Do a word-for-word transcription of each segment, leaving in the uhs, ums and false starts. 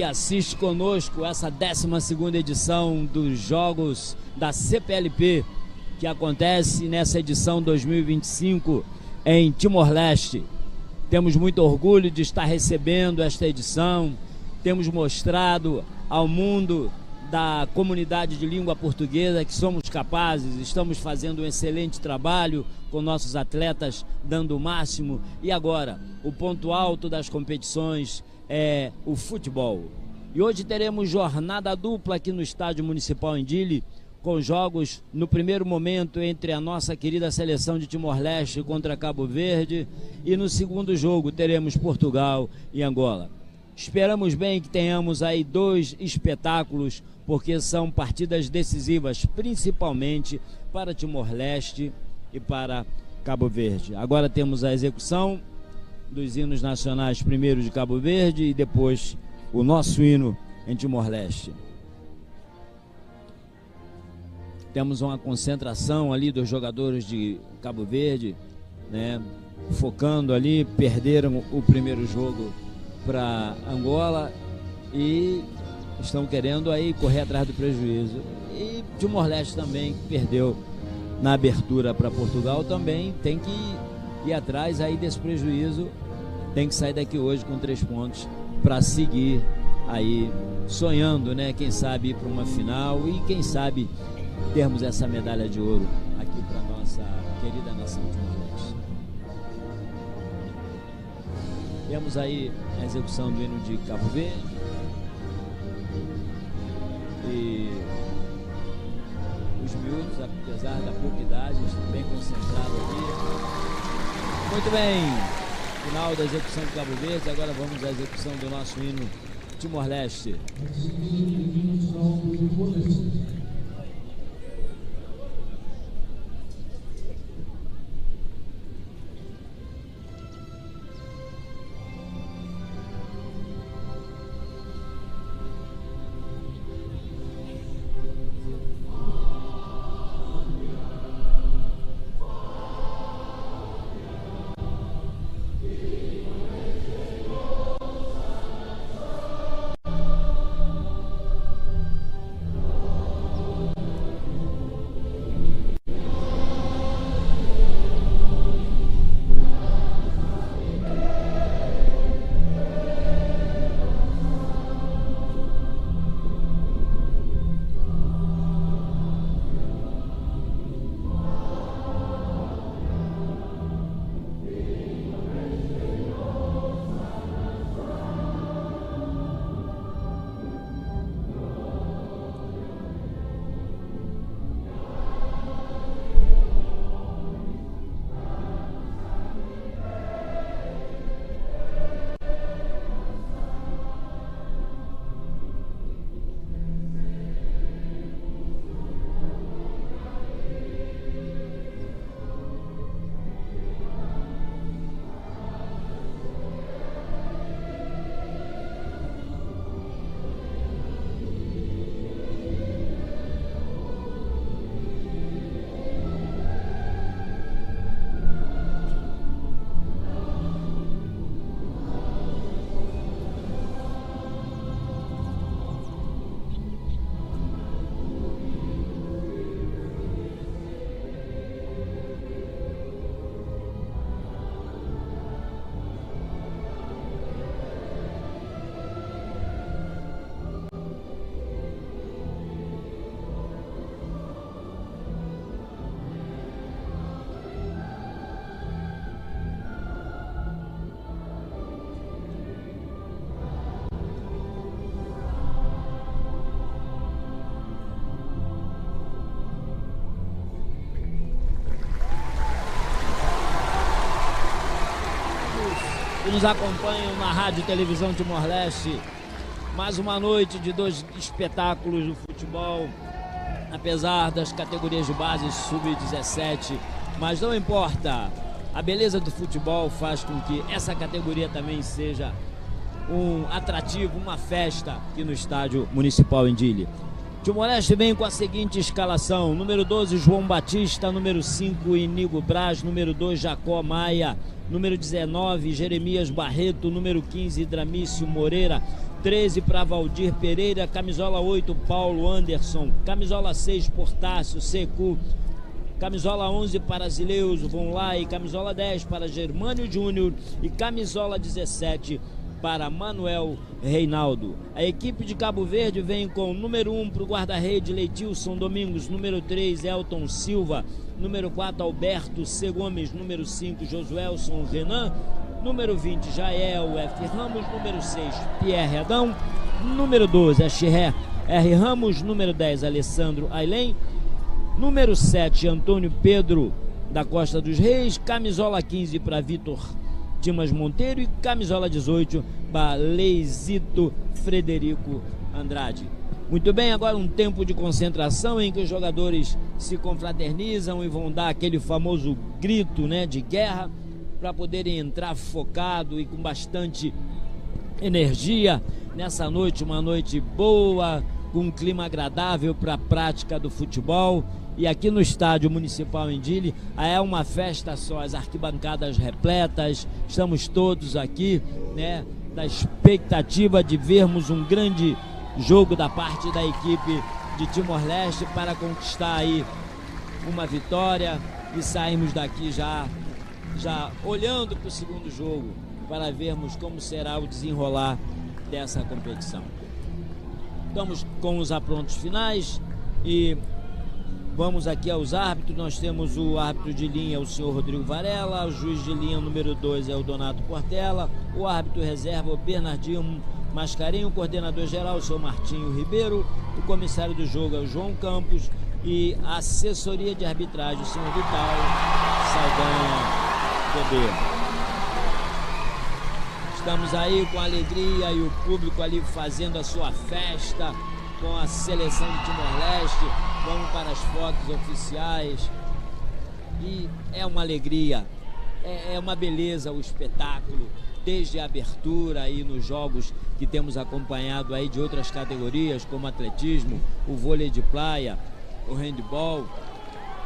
que assiste conosco essa décima segunda edição dos Jogos da C P L P, que acontece nessa edição dois mil e vinte e cinco em Timor-Leste. Temos muito orgulho de estar recebendo esta edição. Temos mostrado ao mundo da comunidade de língua portuguesa que somos capazes, estamos fazendo um excelente trabalho com nossos atletas, dando o máximo. E agora, o ponto alto das competições é o futebol. E hoje teremos jornada dupla aqui no Estádio Municipal em Dili, com jogos no primeiro momento entre a nossa querida seleção de Timor-Leste contra Cabo Verde e no segundo jogo teremos Portugal e Angola. Esperamos bem que tenhamos aí dois espetáculos, porque são partidas decisivas, principalmente para Timor-Leste e para Cabo Verde. Agora temos a execução dos hinos nacionais, primeiro de Cabo Verde e depois o nosso hino em Timor-Leste. Temos uma concentração ali dos jogadores de Cabo Verde, né, focando ali, perderam o primeiro jogo para Angola e estão querendo aí correr atrás do prejuízo. E Timor-Leste também perdeu na abertura para Portugal, também tem que ir atrás aí desse prejuízo, tem que sair daqui hoje com três pontos para seguir aí sonhando, né? Quem sabe ir para uma final e quem sabe termos essa medalha de ouro aqui para nossa querida nação Timor-Leste. Temos aí a execução do hino de Cabo Verde. E os miúdos, apesar da pouca idade, estão bem concentrados aqui. Muito bem. Final da execução de Cabo Verde, agora vamos à execução do nosso hino Timor-Leste. Que nos acompanham na Rádio Televisão Timor-Leste. Mais uma noite de dois espetáculos do futebol, apesar das categorias de base sub dezessete, mas não importa. A beleza do futebol faz com que essa categoria também seja um atrativo, uma festa aqui no Estádio Municipal em Dili. Timor-Leste vem com a seguinte escalação: número doze, João Batista; número cinco, Inigo Braz; número dois, Jacó Maia; número dezanove, Jeremias Barreto; número quinze, Dramício Moreira; treze para Valdir Pereira, camisola oito, Paulo Anderson, camisola seis, Portácio Seco, camisola onze para Zileus Von Lai, camisola dez para Germânio Júnior e camisola dezessete para Manuel Reinaldo. A equipe de Cabo Verde vem com o número um para o guarda-rede Leitilson Domingos, número três Elton Silva, número quatro Alberto C. Gomes, número cinco Josuelson Renan, número vinte Jael F. Ramos, número seis Pierre Adão, número doze Axiré R. Ramos, número dez Alessandro Ailen, número sete Antônio Pedro da Costa dos Reis, camisola quinze para Vitor Dimas Monteiro e camisola dezoito para Leizito Frederico Andrade. Muito bem, agora um tempo de concentração em que os jogadores se confraternizam e vão dar aquele famoso grito, né, de guerra, para poderem entrar focado e com bastante energia nessa noite, uma noite boa, com um clima agradável para a prática do futebol. E aqui no Estádio Municipal em Dili, ah, é uma festa só, as arquibancadas repletas, estamos todos aqui, né, da expectativa de vermos um grande jogo da parte da equipe de Timor-Leste para conquistar aí uma vitória e sairmos daqui já, já olhando para o segundo jogo, para vermos como será o desenrolar dessa competição. Estamos com os aprontos finais e vamos aqui aos árbitros. Nós temos o árbitro de linha, o senhor Rodrigo Varela, o juiz de linha número dois é o Donato Portela, o árbitro reserva, o Bernardinho Mascarenho, o coordenador geral, o senhor Martinho Ribeiro, o comissário do jogo é o João Campos e a assessoria de arbitragem, o senhor Vital Saldanha Bebê. Estamos aí com alegria e o público ali fazendo a sua festa com a seleção de Timor-Leste. Vamos para as fotos oficiais. E é uma alegria, é, é uma beleza o espetáculo, desde a abertura aí nos jogos que temos acompanhado aí de outras categorias, como atletismo, o vôlei de playa, o handball.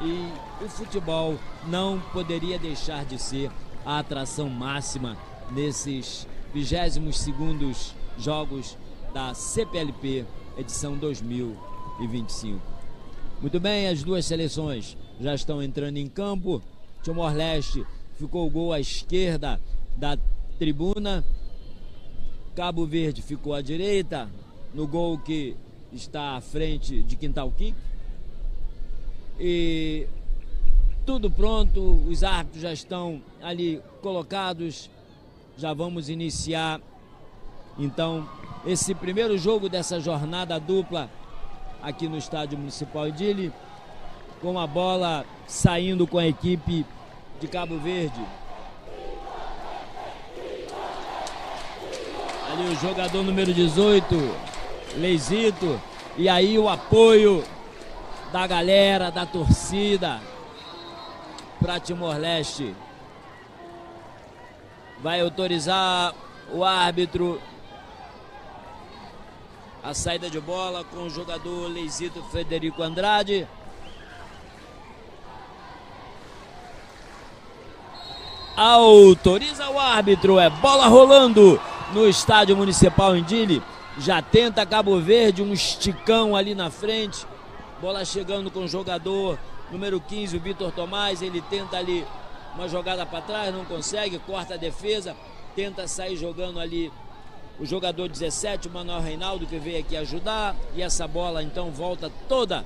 E o futebol não poderia deixar de ser a atração máxima nesses vigésimo segundos jogos da C P L P, edição dois mil e vinte e cinco. Muito bem, as duas seleções já estão entrando em campo. Timor-Leste ficou o gol à esquerda da tribuna. Cabo Verde ficou à direita, no gol que está à frente de Quintal Kick. E tudo pronto, os árbitros já estão ali colocados. Já vamos iniciar, então, esse primeiro jogo dessa jornada dupla aqui no Estádio Municipal em Dili, com a bola saindo com a equipe de Cabo Verde. Ali o jogador número dezoito, Leizito, e aí o apoio da galera, da torcida para Timor-Leste. Vai autorizar o árbitro a saída de bola com o jogador Leizito Frederico Andrade. Autoriza o árbitro, é bola rolando no Estádio Municipal em Dili. Já tenta Cabo Verde, um esticão ali na frente. Bola chegando com o jogador número quinze, o Vitor Tomás. Ele tenta ali uma jogada para trás, não consegue, corta a defesa, tenta sair jogando ali o jogador dezessete, o Manuel Reinaldo, que veio aqui ajudar. E essa bola então volta toda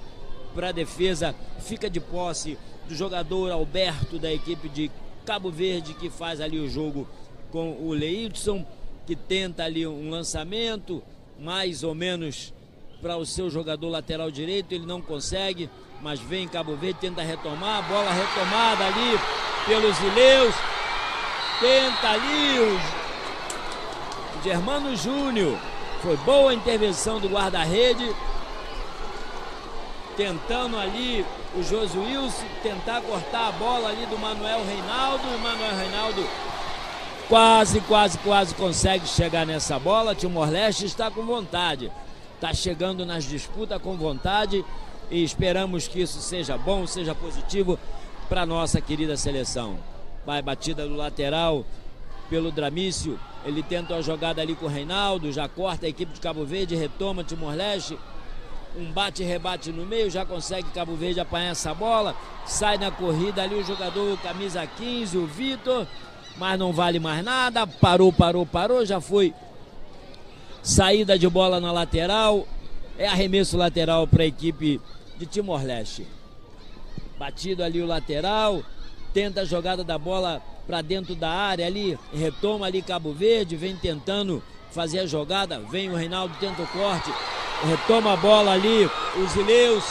para a defesa, fica de posse do jogador Alberto, da equipe de Cabo Verde, que faz ali o jogo com o Leidson, que tenta ali um lançamento, mais ou menos para o seu jogador lateral direito, ele não consegue, mas vem Cabo Verde, tenta retomar, bola retomada ali pelos Zileus, tenta ali o Germano Júnior, foi boa a intervenção do guarda-rede, tentando ali o Josuilson tentar cortar a bola ali do Manuel Reinaldo, e o Manuel Reinaldo quase, quase, quase consegue chegar nessa bola. Timor-Leste está com vontade, está chegando nas disputas com vontade e esperamos que isso seja bom, seja positivo para nossa querida seleção. Vai batida do lateral, pelo Dramício. Ele tenta a jogada ali com o Reinaldo, já corta a equipe de Cabo Verde, retoma Timor-Leste. Um bate-rebate no meio, já consegue Cabo Verde apanhar essa bola. Sai na corrida ali o jogador camisa quinze, o Vitor, mas não vale mais nada. Parou, parou, parou, já foi saída de bola na lateral. É arremesso lateral para a equipe de Timor-Leste. Batido ali o lateral, tenta a jogada da bola para dentro da área ali, retoma ali Cabo Verde, vem tentando fazer a jogada, vem o Reinaldo, tenta o corte, retoma a bola ali, os Ileus.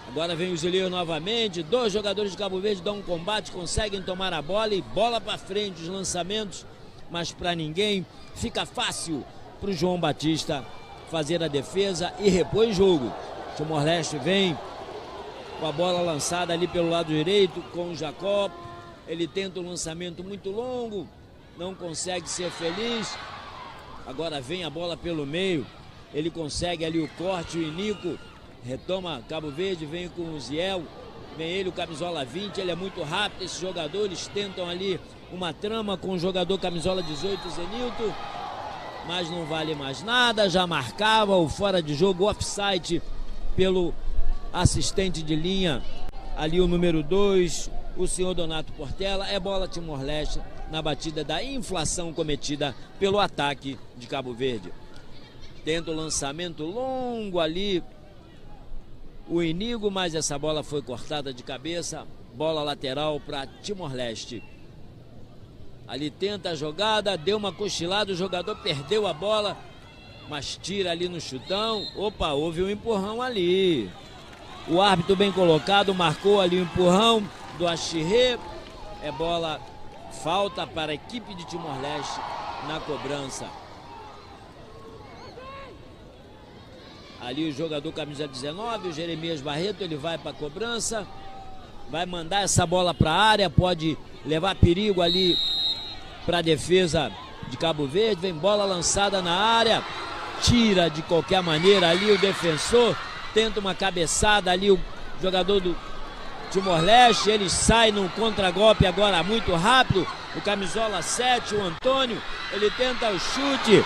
Agora vem os Ileus novamente, dois jogadores de Cabo Verde dão um combate, conseguem tomar a bola e bola para frente, os lançamentos, mas para ninguém. Fica fácil para o João Batista fazer a defesa e repõe jogo. Timor-Leste vem com a bola lançada ali pelo lado direito com o Jacob. Ele tenta um lançamento muito longo, não consegue ser feliz. Agora vem a bola pelo meio. Ele consegue ali o corte, o Inico retoma Cabo Verde, vem com o Ziel. Vem ele, o camisola vinte, ele é muito rápido. Esses jogadores tentam ali uma trama com o jogador camisola dezoito, Zenilton, mas não vale mais nada. Já marcava o fora de jogo, offside, pelo assistente de linha, ali o número dois, o senhor Donato Portela. É bola Timor-Leste na batida da inflação cometida pelo ataque de Cabo Verde. Tenta o lançamento longo ali, o Inigo, mas essa bola foi cortada de cabeça. Bola lateral para Timor-Leste. Ali tenta a jogada, deu uma cochilada, o jogador perdeu a bola, mas tira ali no chutão. Opa, houve um empurrão ali. O árbitro bem colocado marcou ali o empurrão do Axirre. É bola, falta para a equipe de Timor-Leste na cobrança. Ali o jogador camisa dezenove, o Jeremias Barreto, ele vai para a cobrança, vai mandar essa bola para a área, pode levar perigo ali para a defesa de Cabo Verde. Vem bola lançada na área, tira de qualquer maneira ali o defensor, tenta uma cabeçada ali o jogador do Timor-Leste, ele sai no contragolpe agora muito rápido. O camisola sete, o Antônio, ele tenta o chute.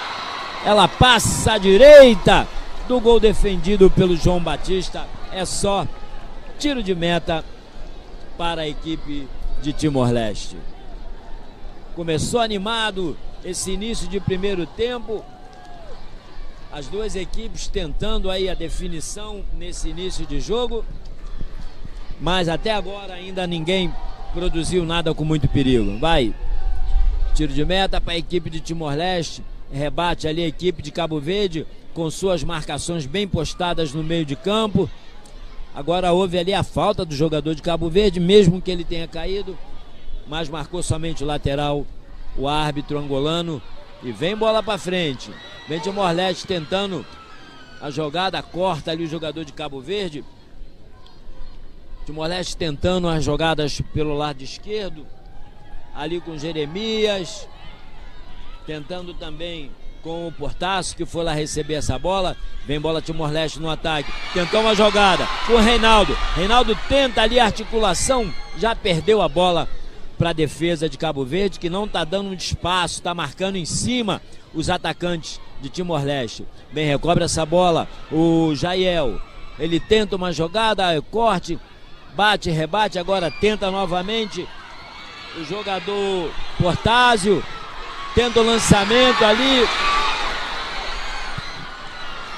Ela passa à direita do gol defendido pelo João Batista. É só tiro de meta para a equipe de Timor-Leste. Começou animado esse início de primeiro tempo. As duas equipes tentando aí a definição nesse início de jogo, mas até agora ainda ninguém produziu nada com muito perigo. Vai. Tiro de meta para a equipe de Timor-Leste. Rebate ali a equipe de Cabo Verde com suas marcações bem postadas no meio de campo. Agora houve ali a falta do jogador de Cabo Verde, mesmo que ele tenha caído, mas marcou somente o lateral, o árbitro angolano, e vem bola para frente. Vem Timor-Leste tentando a jogada, corta ali o jogador de Cabo Verde. Timor-Leste tentando as jogadas pelo lado esquerdo, ali com Jeremias, tentando também com o Portaço, que foi lá receber essa bola. Vem bola Timor-Leste no ataque. Tentou uma jogada com o Reinaldo. Reinaldo tenta ali a articulação, já perdeu a bola para a defesa de Cabo Verde, que não tá dando muito espaço, tá marcando em cima os atacantes de Timor-Leste. Bem, recobra essa bola o Jael. Ele tenta uma jogada, corte, bate, rebate, agora tenta novamente. O jogador Portásio tenta o lançamento ali.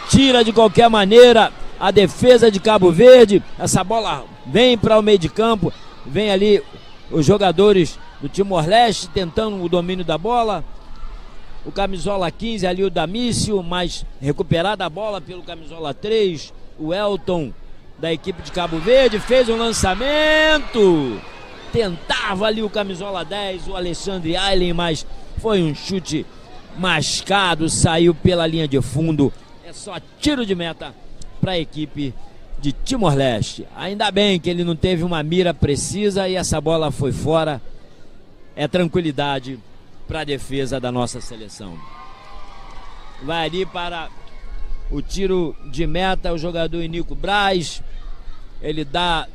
Tira de qualquer maneira a defesa de Cabo Verde. Essa bola vem para o meio de campo. Vem ali os jogadores do Timor-Leste tentando o domínio da bola. O camisola quinze ali, o Damício, mas recuperada a bola pelo camisola três, o Elton, da equipe de Cabo Verde, fez um lançamento. Tentava ali o camisola dez, o Alexandre Ailen, mas foi um chute mascado, saiu pela linha de fundo. É só tiro de meta para a equipe de Timor-Leste. Ainda bem que ele não teve uma mira precisa e essa bola foi fora. É tranquilidade para a defesa da nossa seleção. Vai ali para o tiro de meta o jogador Nico Braz. Ele dá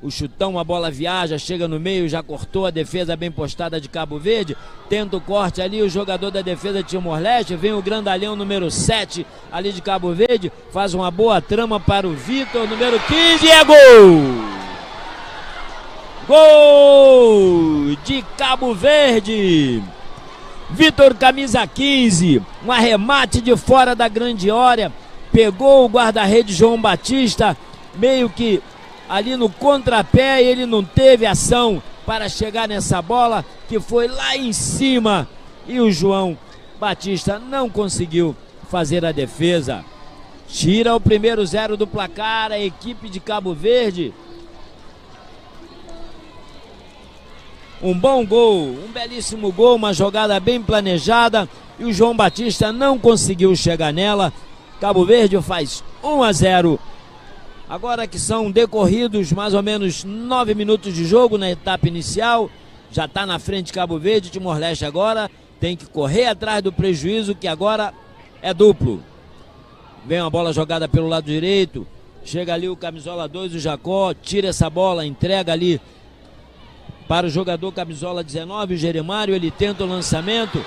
O chutão, a bola viaja, chega no meio, já cortou a defesa bem postada de Cabo Verde. Tenta o corte ali, o jogador da defesa de Timor-Leste. Vem o grandalhão número sete ali de Cabo Verde. Faz uma boa trama para o Vitor, número quinze, é gol! Gol de Cabo Verde! Vitor, camisa quinze, um arremate de fora da grande área, pegou o guarda-rede João Batista, meio que ali no contrapé, ele não teve ação para chegar nessa bola que foi lá em cima e o João Batista não conseguiu fazer a defesa. Tira o primeiro zero do placar a equipe de Cabo Verde. Um bom gol, um belíssimo gol, uma jogada bem planejada e o João Batista não conseguiu chegar nela. Cabo Verde faz um a zero. Agora que são decorridos mais ou menos nove minutos de jogo na etapa inicial, já está na frente Cabo Verde. Timor-Leste agora tem que correr atrás do prejuízo, que agora é duplo. Vem a bola jogada pelo lado direito. Chega ali o camisola dois, o Jacó, tira essa bola, entrega ali para o jogador camisola dezenove, o Jeremário. Ele tenta o lançamento,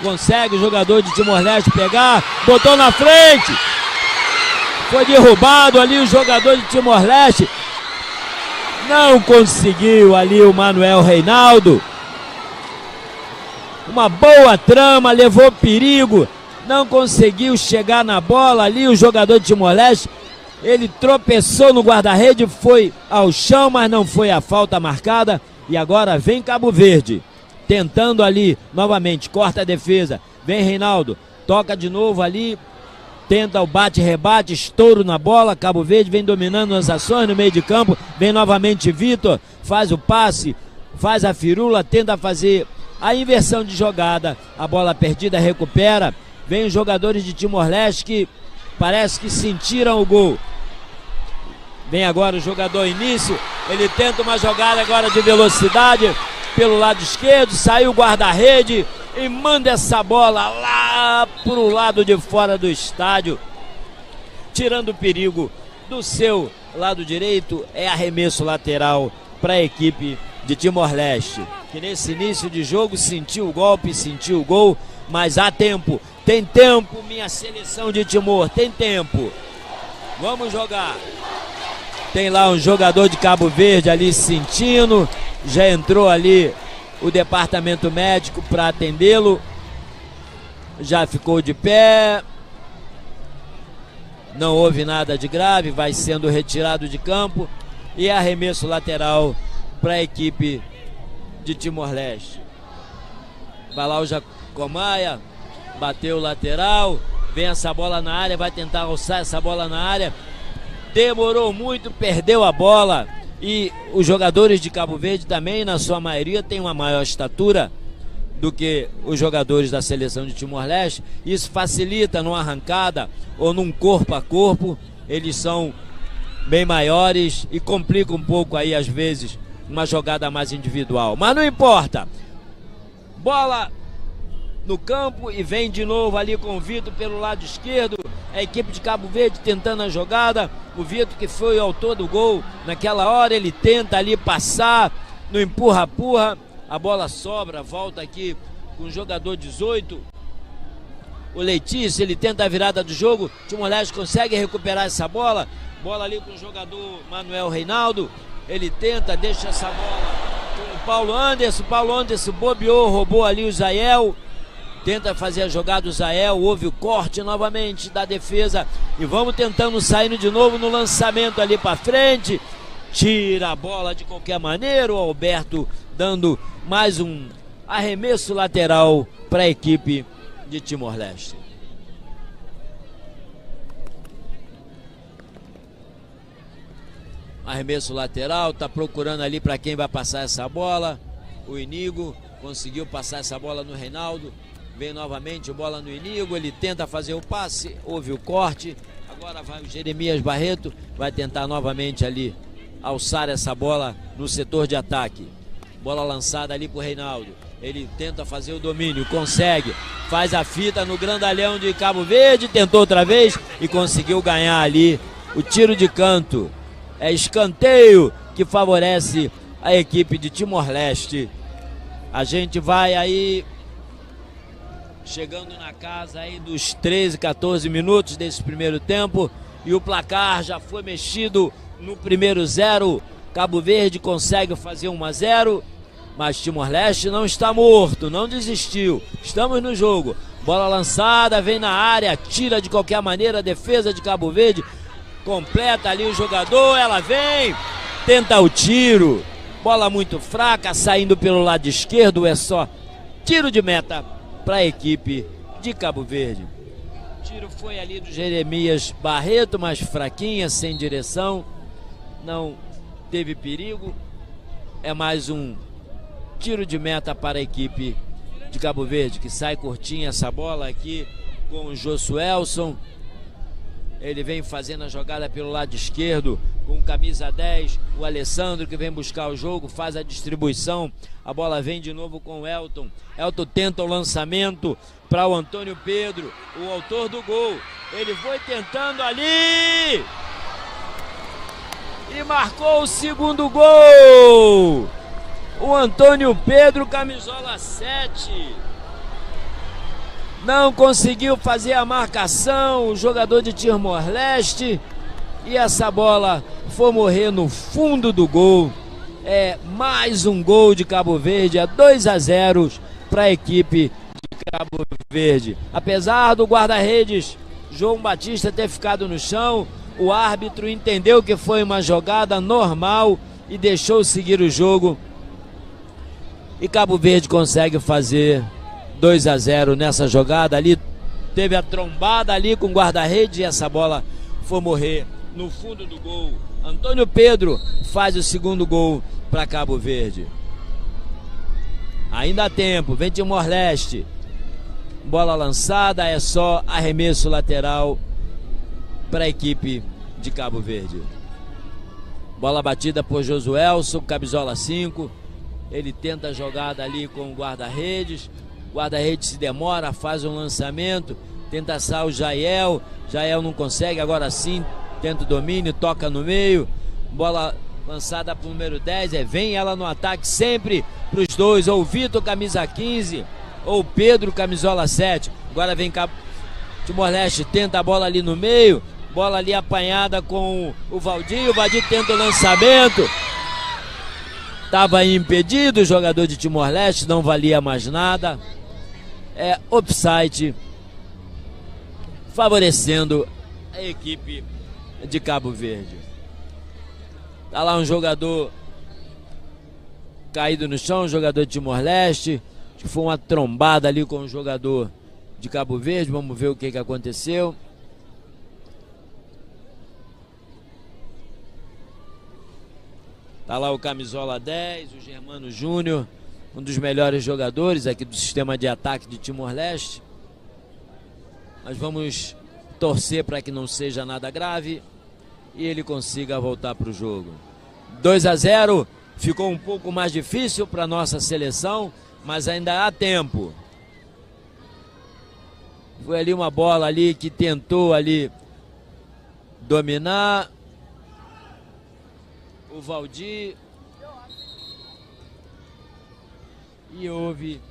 consegue o jogador de Timor-Leste pegar, botou na frente. Foi derrubado ali o jogador de Timor-Leste. Não conseguiu ali o Manuel Reinaldo. Uma boa trama, levou perigo, não conseguiu chegar na bola ali o jogador de Timor-Leste. Ele tropeçou no guarda-rede, foi ao chão, mas não foi a falta marcada. E agora vem Cabo Verde, tentando ali novamente, corta a defesa. Vem Reinaldo, toca de novo ali, tenta o bate-rebate, estouro na bola. Cabo Verde vem dominando as ações no meio de campo. Vem novamente Vitor, faz o passe, faz a firula, tenta fazer a inversão de jogada. A bola perdida, recupera. Vem os jogadores de Timor-Leste que parece que sentiram o gol. Vem agora o jogador Início. Ele tenta uma jogada agora de velocidade pelo lado esquerdo. Saiu o guarda-rede e manda essa bola lá pro lado de fora do estádio, tirando o perigo do seu lado direito. É arremesso lateral para a equipe de Timor-Leste, que nesse início de jogo sentiu o golpe, sentiu o gol, mas há tempo. Tem tempo, minha seleção de Timor, tem tempo. Vamos jogar. Tem lá um jogador de Cabo Verde ali sentindo. Já entrou ali o departamento médico para atendê-lo. Já ficou de pé. Não houve nada de grave, vai sendo retirado de campo. E arremesso lateral para a equipe de Timor-Leste. Vai lá o Jacomaia, bateu lateral, vem essa bola na área, vai tentar alçar essa bola na área. Demorou muito, perdeu a bola. E os jogadores de Cabo Verde também, na sua maioria, têm uma maior estatura do que os jogadores da seleção de Timor-Leste. Isso facilita numa arrancada ou num corpo a corpo. Eles são bem maiores e complica um pouco aí, às vezes, uma jogada mais individual. Mas não importa. Bola no campo e vem de novo ali com o Vitor pelo lado esquerdo. A equipe de Cabo Verde tentando a jogada. O Vitor, que foi o autor do gol naquela hora, ele tenta ali passar no empurra-empurra. A bola sobra, volta aqui com o jogador dezoito. O Letício, ele tenta a virada do jogo. Timor-Leste consegue recuperar essa bola. Bola ali com o jogador Manuel Reinaldo. Ele tenta, deixa essa bola com o Paulo Anderson. Paulo Anderson bobeou, roubou ali o Zael. Tenta fazer a jogada o Zael. Houve o corte novamente da defesa. E vamos tentando saindo de novo no lançamento ali para frente. Tira a bola de qualquer maneira. O Alberto dando mais um arremesso lateral para a equipe de Timor-Leste. Arremesso lateral, tá procurando ali para quem vai passar essa bola. O Inigo conseguiu passar essa bola no Reinaldo. Vem novamente, bola no Inigo, ele tenta fazer o passe, houve o corte. Agora vai o Jeremias Barreto, vai tentar novamente ali alçar essa bola no setor de ataque. Bola lançada ali pro Reinaldo. Ele tenta fazer o domínio, consegue. Faz a fita no grandalhão de Cabo Verde, tentou outra vez e conseguiu ganhar ali o tiro de canto. É escanteio que favorece a equipe de Timor-Leste. A gente vai aí chegando na casa aí dos treze, catorze minutos desse primeiro tempo e o placar já foi mexido no primeiro zero. Cabo Verde consegue fazer um a zero, mas Timor-Leste não está morto, não desistiu. Estamos no jogo. Bola lançada, vem na área, tira de qualquer maneira a defesa de Cabo Verde. Completa ali o jogador, ela vem, tenta o tiro. Bola muito fraca, saindo pelo lado esquerdo, é só tiro de meta para a equipe de Cabo Verde. O tiro foi ali do Jeremias Barreto, mas fraquinha, sem direção, não teve perigo. É mais um tiro de meta para a equipe de Cabo Verde, que sai curtinha essa bola aqui com o Josuelson. Ele vem fazendo a jogada pelo lado esquerdo com o camisa dez, o Alessandro, que vem buscar o jogo, faz a distribuição. A bola vem de novo com o Elton. Elton tenta o lançamento para o Antônio Pedro, o autor do gol. Ele foi tentando ali e marcou o segundo gol. O Antônio Pedro, camisola sete, não conseguiu fazer a marcação, o jogador de Timor-Leste, e essa bola foi morrer no fundo do gol. É mais um gol de Cabo Verde, é dois a zero para a equipe de Cabo Verde. Apesar do guarda-redes João Batista ter ficado no chão, o árbitro entendeu que foi uma jogada normal e deixou seguir o jogo. E Cabo Verde consegue fazer dois a zero nessa jogada ali. Teve a trombada ali com o guarda-redes e essa bola foi morrer no fundo do gol. Antônio Pedro faz o segundo gol para Cabo Verde. Ainda há tempo, vem Timor-Leste. Bola lançada, é só arremesso lateral para a equipe de Cabo Verde. Bola batida por Josuelson, camisola cinco. Ele tenta a jogada ali com o guarda-redes. Guarda-redes se demora, faz um lançamento. Tenta achar o Jael. Jael não consegue, agora sim. Tenta o domínio, toca no meio. Bola lançada para o número dez. É, vem ela no ataque sempre para os dois. Ou o Vitor, camisa quinze, ou o Pedro, camisola sete. Agora vem cá. Timor-Leste tenta a bola ali no meio. Bola ali apanhada com o Valdir. O Valdir tenta o lançamento. Estava impedido o jogador de Timor-Leste, não valia mais nada. É offside, favorecendo a equipe de Cabo Verde. Tá lá um jogador caído no chão, um jogador de Timor-Leste, que foi uma trombada ali com o jogador de Cabo Verde. Vamos ver o que que aconteceu. Tá lá o camisola dez, o Germano Júnior, um dos melhores jogadores aqui do sistema de ataque de Timor-Leste. Mas vamos torcer para que não seja nada grave e ele consiga voltar para o jogo. Dois a zero, ficou um pouco mais difícil para nossa seleção, mas ainda há tempo. Foi ali uma bola ali que tentou ali dominar o Valdir. E houve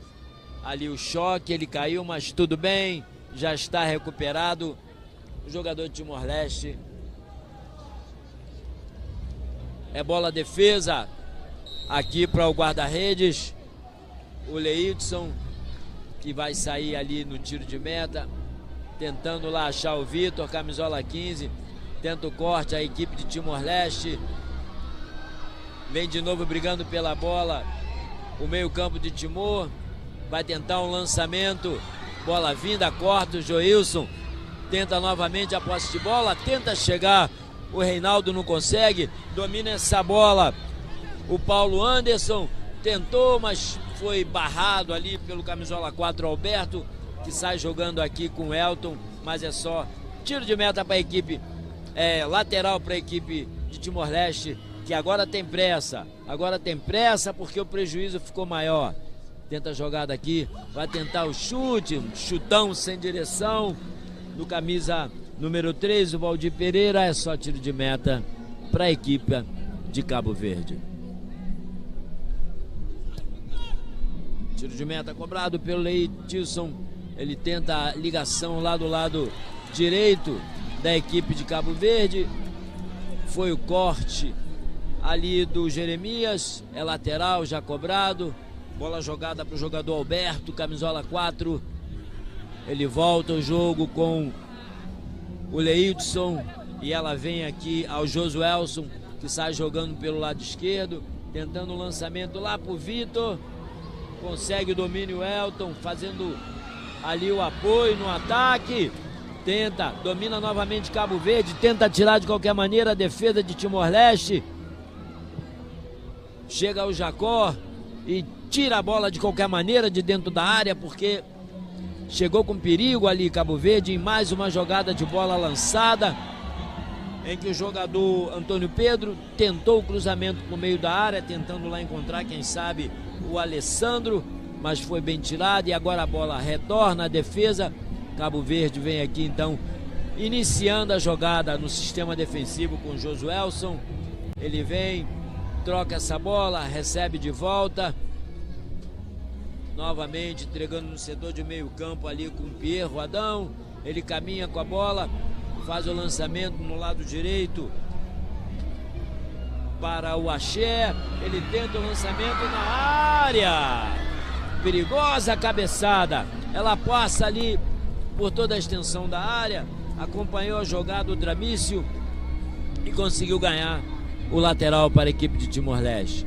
ali o choque, ele caiu, mas tudo bem, já está recuperado o jogador de Timor-Leste. É bola defesa aqui para o guarda-redes, o Leidson, que vai sair ali no tiro de meta, tentando lá achar o Vitor, camisola quinze, tenta o corte, a equipe de Timor-Leste vem de novo brigando pela bola. O meio-campo de Timor vai tentar um lançamento. Bola vinda, corta o Joilson. Tenta novamente a posse de bola, tenta chegar. O Reinaldo não consegue, domina essa bola. O Paulo Anderson tentou, mas foi barrado ali pelo camisola quatro, Alberto, que sai jogando aqui com o Elton, mas é só tiro de meta para a equipe, é, lateral para a equipe de Timor-Leste, que agora tem pressa. Agora tem pressa porque o prejuízo ficou maior. Tenta a jogada aqui, vai tentar o chute, um chutão sem direção do camisa número três, o Valdir Pereira, é só tiro de meta para a equipa de Cabo Verde. Tiro de meta cobrado pelo Leidson. Ele tenta a ligação lá do lado direito da equipe de Cabo Verde. Foi o corte ali do Jeremias. É lateral, já cobrado. Bola jogada para o jogador Alberto, camisola quatro. Ele volta o jogo com o Leidson. E ela vem aqui ao Josuelson, que sai jogando pelo lado esquerdo, tentando o lançamento lá pro Vitor. Consegue o domínio, Elton, fazendo ali o apoio no ataque. Tenta, domina novamente Cabo Verde, tenta tirar de qualquer maneira a defesa de Timor-Leste. Chega o Jacó e tira a bola de qualquer maneira de dentro da área, porque chegou com perigo ali Cabo Verde em mais uma jogada de bola lançada, em que o jogador Antônio Pedro tentou o cruzamento para o meio da área, tentando lá encontrar, quem sabe, o Alessandro, mas foi bem tirado e agora a bola retorna à defesa. Cabo Verde vem aqui então iniciando a jogada no sistema defensivo com Josuelson. Ele vem, troca essa bola, recebe de volta. Novamente entregando no setor de meio campo ali com Pierro Adão. Ele caminha com a bola, faz o lançamento no lado direito para o Axé. Ele tenta o lançamento na área. Perigosa cabeçada. Ela passa ali por toda a extensão da área. Acompanhou a jogada o Dramício e conseguiu ganhar o lateral para a equipe de Timor-Leste.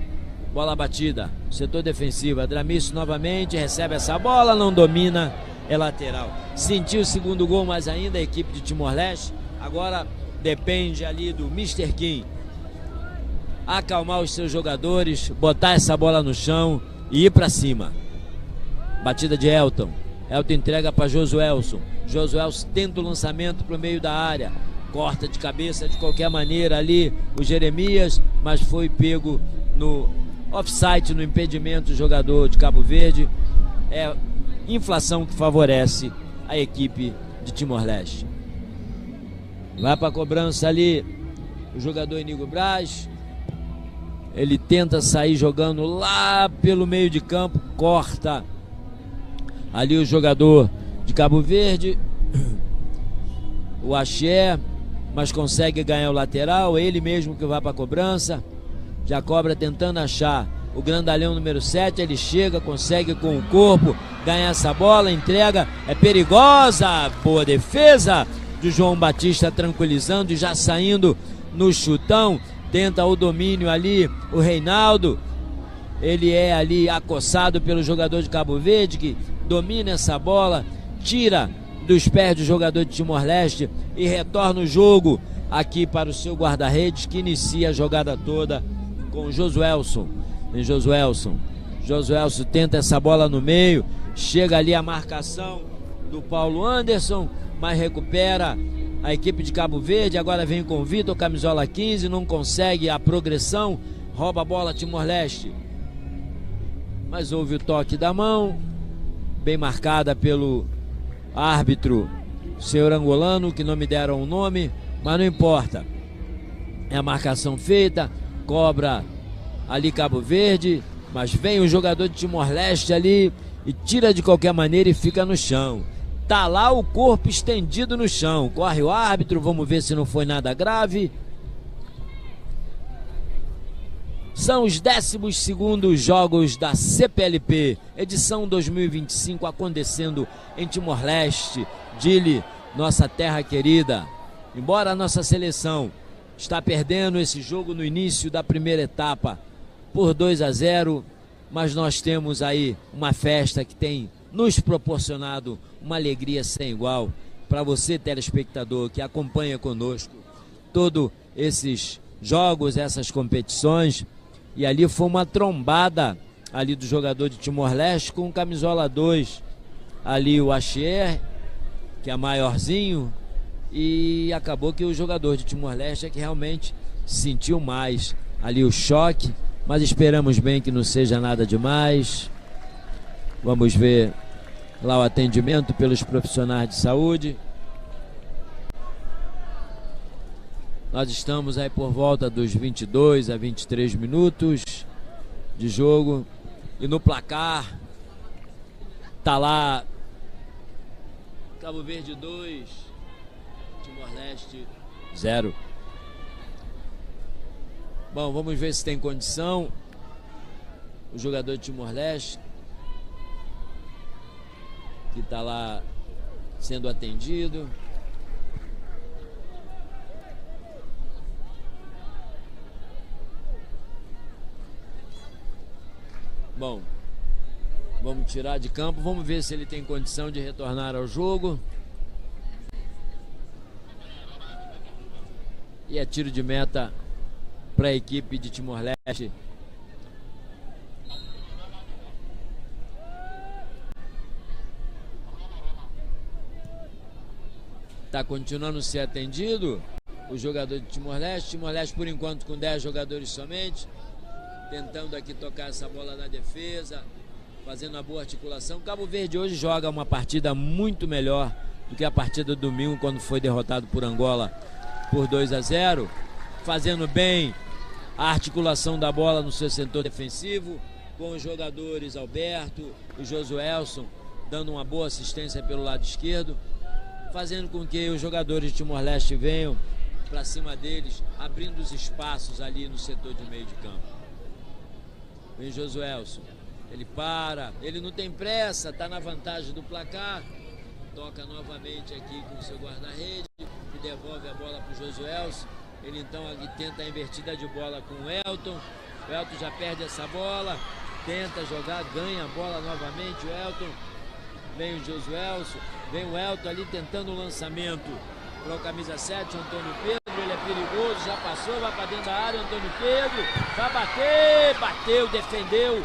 Bola batida, setor defensivo. Dramício novamente recebe essa bola, não domina, é lateral. Sentiu o segundo gol, mas ainda a equipe de Timor-Leste. Agora depende ali do Mister Kim acalmar os seus jogadores, botar essa bola no chão e ir para cima. Batida de Elton. Elton entrega para Josuelson. Josuelson tenta o lançamento para o meio da área. Corta de cabeça de qualquer maneira ali o Jeremias, mas foi pego no offside, no impedimento, o jogador de Cabo Verde. É inflação que favorece a equipe de Timor-Leste. Vai para a cobrança ali o jogador Inigo Braz. Ele tenta sair jogando lá pelo meio de campo, corta ali o jogador de Cabo Verde, o Axé, mas consegue ganhar o lateral, ele mesmo que vai para a cobrança. Já cobra tentando achar o grandalhão número sete, ele chega, consegue com o corpo ganhar essa bola, entrega, é perigosa, boa defesa de João Batista, tranquilizando e já saindo no chutão, tenta o domínio ali, o Reinaldo, ele é ali acossado pelo jogador de Cabo Verde, que domina essa bola, tira dos pés do jogador de Timor-Leste e retorna o jogo aqui para o seu guarda-redes, que inicia a jogada toda com o Josuelson. Em Josuelson. Josuelson tenta essa bola no meio, chega ali a marcação do Paulo Anderson, mas recupera a equipe de Cabo Verde. Agora vem com o Vitor, camisola quinze, não consegue a progressão, rouba a bola Timor-Leste. Mas houve o toque da mão, bem marcada pelo árbitro, senhor angolano, que não me deram o nome, mas não importa. É a marcação feita, cobra ali Cabo Verde, mas vem o jogador de Timor-Leste ali e tira de qualquer maneira e fica no chão. Tá lá o corpo estendido no chão. Corre o árbitro, vamos ver se não foi nada grave. São os décimos segundos jogos da C P L P, edição dois mil e vinte e cinco, acontecendo em Timor-Leste, Dili, nossa terra querida. Embora a nossa seleção está perdendo esse jogo no início da primeira etapa por dois a zero, mas nós temos aí uma festa que tem nos proporcionado uma alegria sem igual para você, telespectador, que acompanha conosco todos esses jogos, essas competições. E ali foi uma trombada ali do jogador de Timor-Leste com camisola dois, ali o Axier, que é maiorzinho, e acabou que o jogador de Timor-Leste é que realmente sentiu mais ali o choque, mas esperamos bem que não seja nada demais. Vamos ver lá o atendimento pelos profissionais de saúde. Nós estamos aí por volta dos vinte e dois a vinte e três minutos de jogo. E no placar, tá lá, Cabo Verde dois, Timor-Leste zero. Bom, vamos ver se tem condição. O jogador de Timor-Leste, que tá lá sendo atendido. Bom, vamos tirar de campo, vamos ver se ele tem condição de retornar ao jogo. E é tiro de meta para a equipe de Timor-Leste. Tá continuando a ser atendido o jogador de Timor-Leste. Timor-Leste, por enquanto, com dez jogadores somente, tentando aqui tocar essa bola na defesa, fazendo uma boa articulação. Cabo Verde hoje joga uma partida muito melhor do que a partida do domingo, quando foi derrotado por Angola por dois a zero, fazendo bem a articulação da bola no seu setor defensivo, com os jogadores Alberto e Josuelson dando uma boa assistência pelo lado esquerdo, fazendo com que os jogadores de Timor-Leste venham para cima deles, abrindo os espaços ali no setor de meio de campo. Vem Josuelson, ele para, ele não tem pressa, tá na vantagem do placar. Toca novamente aqui com seu guarda-rede, que devolve a bola pro Josuelson. Ele então aqui tenta a invertida de bola com o Elton. O Elton já perde essa bola, tenta jogar, ganha a bola novamente o Elton. Vem o Josuelson, vem o Elton ali tentando o lançamento para o camisa sete, Antônio Pedro. Ele é perigoso, já passou, vai para dentro da área, Antônio Pedro vai bater, bateu, defendeu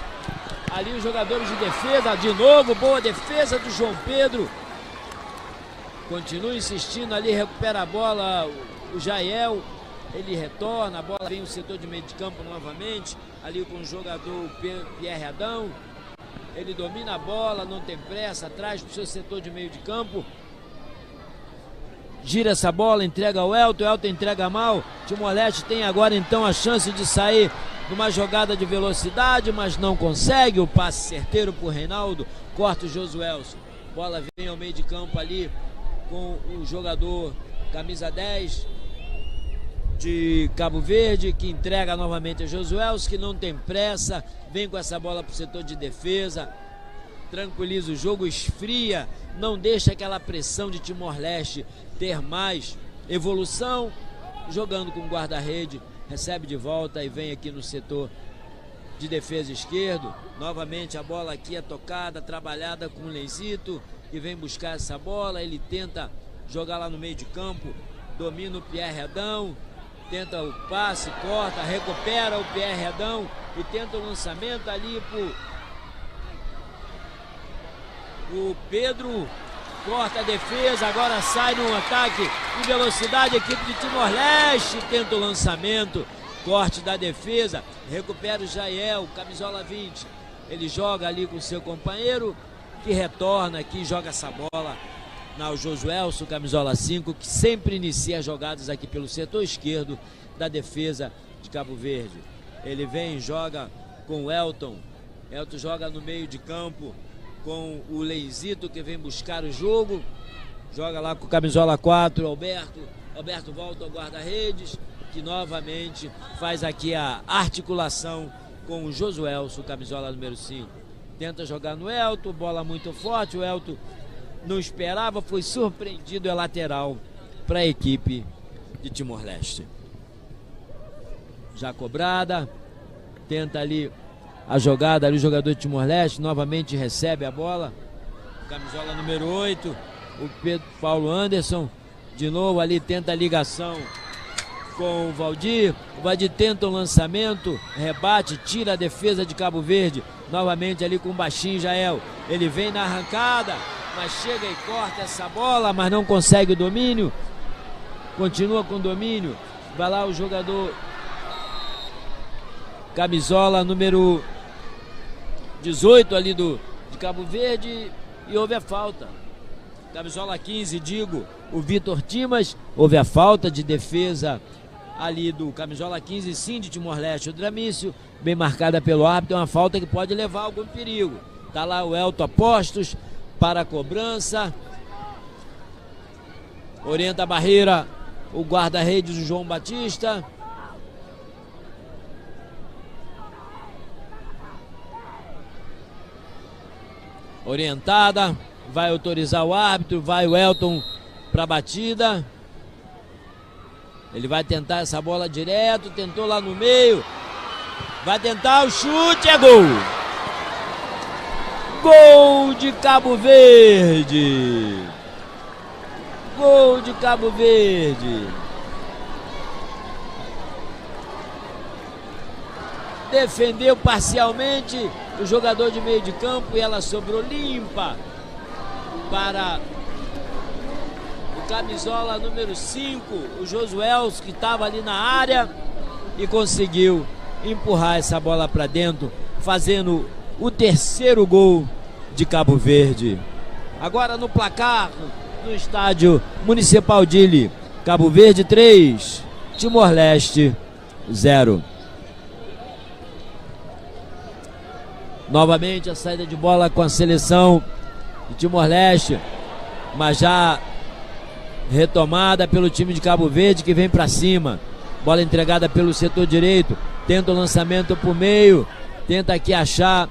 ali os jogadores de defesa. De novo, boa defesa do João Pedro. Continua insistindo ali, recupera a bola o Jael. Ele retorna, a bola vem no setor de meio de campo novamente, ali com o jogador Pe-, Pierre Adão. Ele domina a bola, não tem pressa, traz pro seu setor de meio de campo. Gira essa bola, entrega ao Elton, Elton entrega mal. Timor-Leste tem agora então a chance de sair numa jogada de velocidade, mas não consegue. O passe certeiro pro Reinaldo, corta o Josuelson. Bola vem ao meio de campo ali com o jogador camisa dez de Cabo Verde, que entrega novamente a Josuelson, que não tem pressa, vem com essa bola pro setor de defesa, tranquiliza o jogo, esfria, não deixa aquela pressão de Timor-Leste ter mais evolução, jogando com guarda-rede, recebe de volta e vem aqui no setor de defesa esquerdo. Novamente a bola aqui é tocada, trabalhada com o Leizito, que vem buscar essa bola, ele tenta jogar lá no meio de campo, domina o Pierre Adão, tenta o passe, corta, recupera o Pierre Adão e tenta o lançamento ali pro, pro Pedro, corta a defesa, agora sai no ataque em velocidade, a equipe de Timor-Leste tenta o lançamento, corte da defesa, recupera o Jael, camisola vinte, ele joga ali com seu companheiro, que retorna, que joga essa bola na o Josuelson, camisola cinco, que sempre inicia as jogadas aqui pelo setor esquerdo da defesa de Cabo Verde. Ele vem, joga com o Elton. Elton joga no meio de campo com o Leizito, que vem buscar o jogo. Joga lá com camisola quatro, Alberto. Alberto volta ao guarda-redes, que novamente faz aqui a articulação com o Josuelson, camisola número cinco. Tenta jogar no Elton, bola muito forte, o Elton não esperava, foi surpreendido, é lateral para a equipe de Timor-Leste. Já cobrada, tenta ali a jogada ali, o jogador de Timor-Leste novamente recebe a bola. Camisola número oito, o Pedro Paulo Anderson, de novo ali tenta a ligação com o Valdir. O Valdir tenta o lançamento, rebate, tira a defesa de Cabo Verde. Novamente ali com o baixinho Jael. Ele vem na arrancada, mas chega e corta essa bola, mas não consegue o domínio. Continua com o domínio. Vai lá o jogador camisola número dezoito ali do, de Cabo Verde e houve a falta. Camisola quinze, digo, o Vitor Timas, houve a falta de defesa ali do camisola quinze, sim, de Timor-Leste, o Dramício, bem marcada pelo árbitro, é uma falta que pode levar algum perigo. Tá lá o Elton a postos para a cobrança. Orienta a barreira o guarda-redes, o João Batista. Orientada, vai autorizar o árbitro, vai o Elton para a batida. Ele vai tentar essa bola direto, tentou lá no meio. Vai tentar o chute, é gol! Gol de Cabo Verde! Gol de Cabo Verde! Defendeu parcialmente o jogador de meio de campo e ela sobrou limpa para o camisola número cinco, o Josuelso, que estava ali na área e conseguiu empurrar essa bola para dentro, fazendo o terceiro gol de Cabo Verde. Agora no placar, no estádio Municipal Dili, Cabo Verde três, Timor-Leste zero. Novamente a saída de bola com a seleção de Timor-Leste, mas já retomada pelo time de Cabo Verde, que vem para cima. Bola entregada pelo setor direito, tenta o lançamento para o meio, tenta aqui achar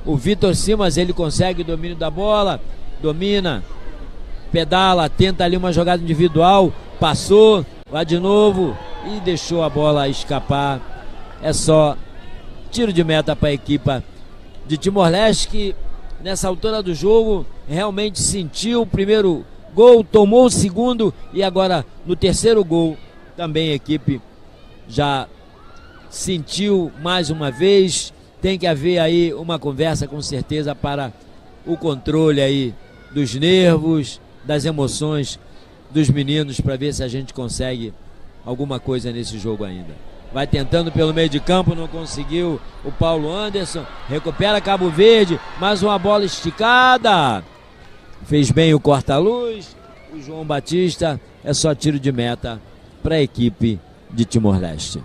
o Vitor Simas, ele consegue o domínio da bola, domina, pedala, tenta ali uma jogada individual, passou, vai de novo e deixou a bola escapar. É só tiro de meta para a equipa de Timor-Leste, que nessa altura do jogo realmente sentiu o primeiro gol, tomou o segundo e agora no terceiro gol também a equipe já sentiu mais uma vez. Tem que haver aí uma conversa com certeza para o controle aí dos nervos, das emoções dos meninos, para ver se a gente consegue alguma coisa nesse jogo ainda. Vai tentando pelo meio de campo, não conseguiu o Paulo Anderson. Recupera Cabo Verde, mais uma bola esticada. Fez bem o corta-luz. O João Batista, é só tiro de meta para a equipe de Timor-Leste.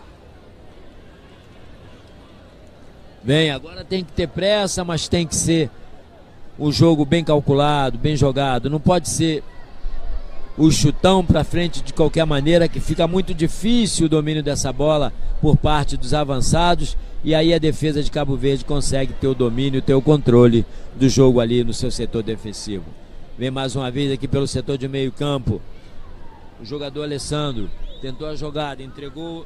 Bem, agora tem que ter pressa, mas tem que ser um jogo bem calculado, bem jogado. Não pode ser o chutão para frente de qualquer maneira, que fica muito difícil o domínio dessa bola por parte dos avançados, e aí a defesa de Cabo Verde consegue ter o domínio, ter o controle do jogo ali no seu setor defensivo. Vem mais uma vez aqui pelo setor de meio campo. O jogador Alessandro tentou a jogada, entregou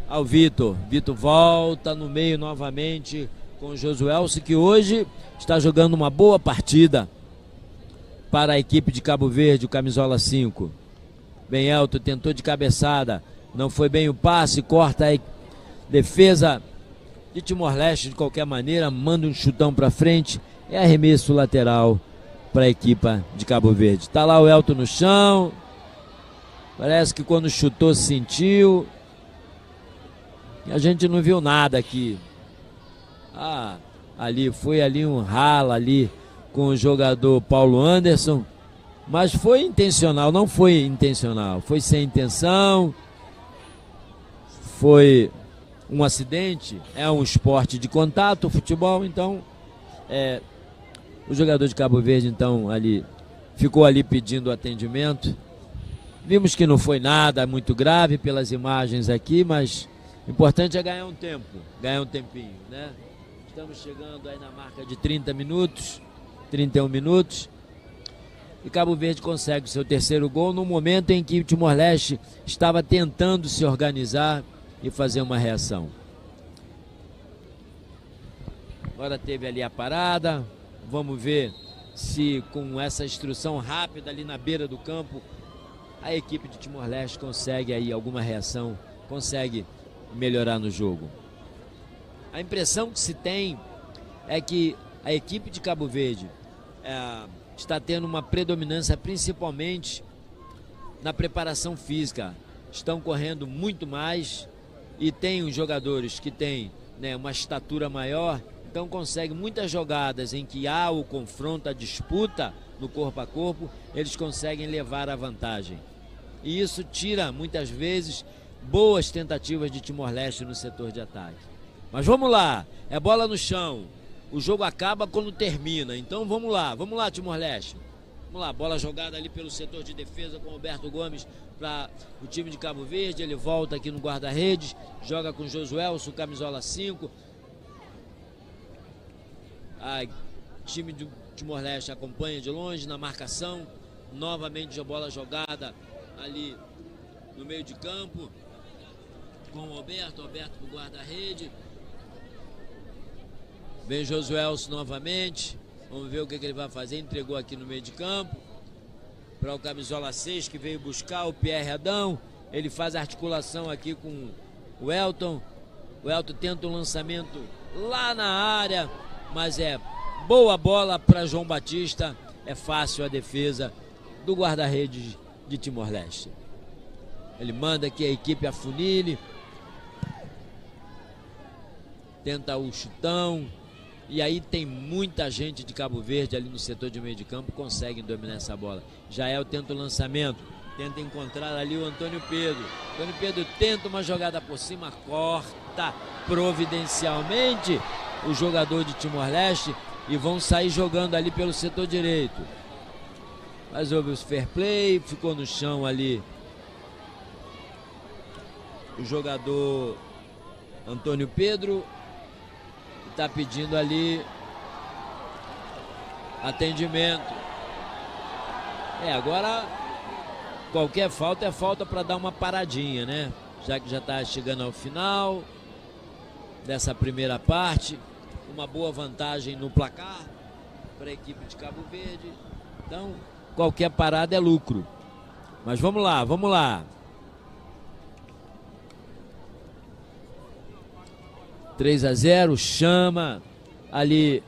ao Vitor. Vitor volta no meio novamente com o Josuelso, que hoje está jogando uma boa partida para a equipe de Cabo Verde, o camisola cinco. Bem, Elton tentou de cabeçada, não foi bem o passe, corta a defesa de Timor-Leste de qualquer maneira, manda um chutão para frente, é arremesso lateral para a equipa de Cabo Verde. Tá lá o Elton no chão, parece que quando chutou sentiu, e a gente não viu nada aqui. Ah, ali foi ali um rala ali com o jogador Paulo Anderson, mas foi intencional, não foi intencional, foi sem intenção, foi um acidente, é um esporte de contato, o futebol, então é, o jogador de Cabo Verde então ali ficou ali pedindo atendimento. Vimos que não foi nada muito grave pelas imagens aqui, mas o importante é ganhar um tempo, ganhar um tempinho, né? Estamos chegando aí na marca de trinta minutos, trinta e um minutos. E Cabo Verde consegue o seu terceiro gol no momento em que o Timor-Leste estava tentando se organizar e fazer uma reação. Agora teve ali a parada. Vamos ver se com essa instrução rápida ali na beira do campo a equipe de Timor-Leste consegue aí alguma reação, consegue melhorar no jogo. A impressão que se tem é que a equipe de Cabo Verde é, está tendo uma predominância principalmente na preparação física. Estão correndo muito mais e tem os jogadores que têm, né, uma estatura maior, então conseguem muitas jogadas em que há o confronto, a disputa no corpo a corpo, eles conseguem levar a vantagem. E isso tira, muitas vezes, boas tentativas de Timor-Leste no setor de ataque. Mas vamos lá, é bola no chão. O jogo acaba quando termina. Então vamos lá, vamos lá, Timor-Leste. Vamos lá, bola jogada ali pelo setor de defesa com Alberto Gomes para o time de Cabo Verde. Ele volta aqui no guarda-redes, joga com Josuelson, camisola cinco. A time do Timor-Leste acompanha de longe na marcação. Novamente a bola jogada ali no meio de campo com o Alberto, Alberto pro guarda-rede. Vem Josuelson novamente. Vamos ver o que, que ele vai fazer. Entregou aqui no meio de campo para o camisola seis, que veio buscar o Pierre Adão. Ele faz a articulação aqui com o Elton. O Elton tenta um lançamento lá na área, mas é boa bola para João Batista. É fácil a defesa do guarda-redes de Timor-Leste. Ele manda que a equipe afunile, tenta o chutão. E aí tem muita gente de Cabo Verde ali no setor de meio de campo, conseguem dominar essa bola. Jael tenta o lançamento, tenta encontrar ali o Antônio Pedro. Antônio Pedro tenta uma jogada por cima, corta providencialmente o jogador de Timor-Leste e vão sair jogando ali pelo setor direito. Mas houve o fair play, ficou no chão ali o jogador Antônio Pedro, está pedindo ali atendimento. É, agora qualquer falta é falta para dar uma paradinha, né? Já que já está chegando ao final dessa primeira parte, uma boa vantagem no placar para a equipe de Cabo Verde. Então, qualquer parada é lucro. Mas vamos lá, vamos lá. Três a zero, chama ali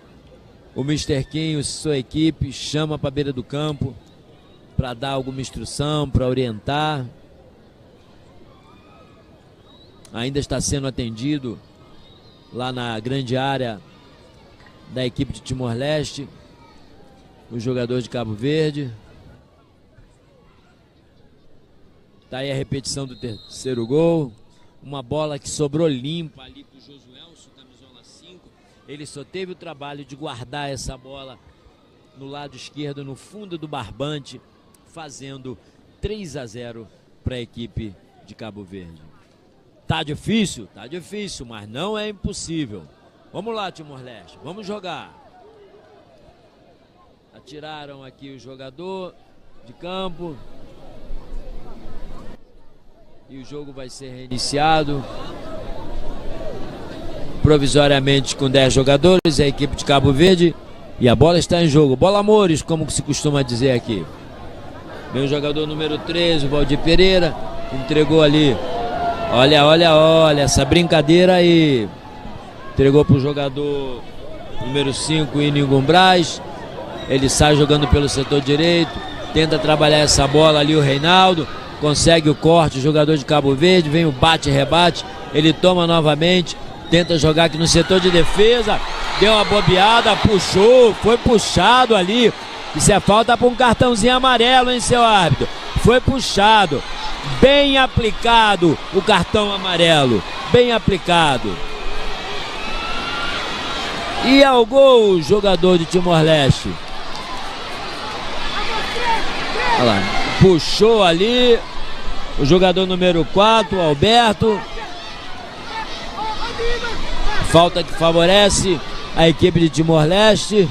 o Mister Quinho, sua equipe, chama para a beira do campo para dar alguma instrução, para orientar. Ainda está sendo atendido lá na grande área da equipe de Timor-Leste o jogador de Cabo Verde. Tá aí a repetição do terceiro gol. Uma bola que sobrou limpa ali pro Josuelson, camisola cinco. Ele só teve o trabalho de guardar essa bola no lado esquerdo, no fundo do barbante, fazendo três a zero para a equipe de Cabo Verde. Tá difícil? Tá difícil, mas não é impossível. Vamos lá, Timor-Leste, vamos jogar. Atiraram aqui o jogador de campo. E o jogo vai ser reiniciado provisoriamente com dez jogadores, a equipe de Cabo Verde. E a bola está em jogo. Bola Amores, como que se costuma dizer aqui. Vem o jogador número treze, o Valdir Pereira. Entregou ali. Olha, olha, olha essa brincadeira aí. Entregou pro jogador número cinco, Inigo Braz. Ele sai jogando pelo setor direito. Tenta trabalhar essa bola ali, o Reinaldo. Consegue o corte, o jogador de Cabo Verde. Vem o bate-rebate. Ele toma novamente. Tenta jogar aqui no setor de defesa. Deu uma bobeada, puxou. Foi puxado ali. Isso é falta para um cartãozinho amarelo, hein, seu árbitro? Foi puxado. Bem aplicado o cartão amarelo. Bem aplicado. E ao gol, jogador de Timor-Leste. Olha lá. Puxou ali o jogador número quatro, Alberto. Falta que favorece a equipe de Timor-Leste.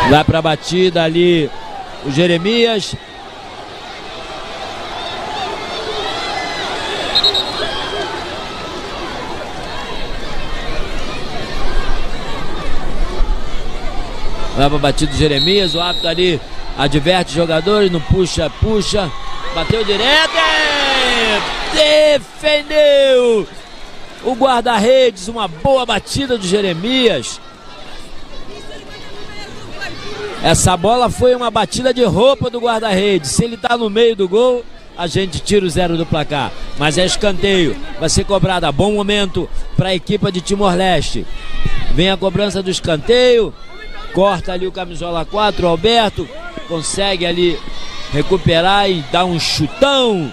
Vai para a batida ali o Jeremias. Vai para a batida do Jeremias, o árbitro ali adverte os jogadores, não puxa, puxa. Bateu direto, é, defendeu o guarda-redes, uma boa batida do Jeremias. Essa bola foi uma batida de roupa do guarda-redes. Se ele tá no meio do gol, a gente tira o zero do placar. Mas é escanteio. Vai ser cobrada a bom momento para a equipa de Timor-Leste. Vem a cobrança do escanteio. Corta ali o camisola quatro, Alberto. Consegue ali recuperar e dar um chutão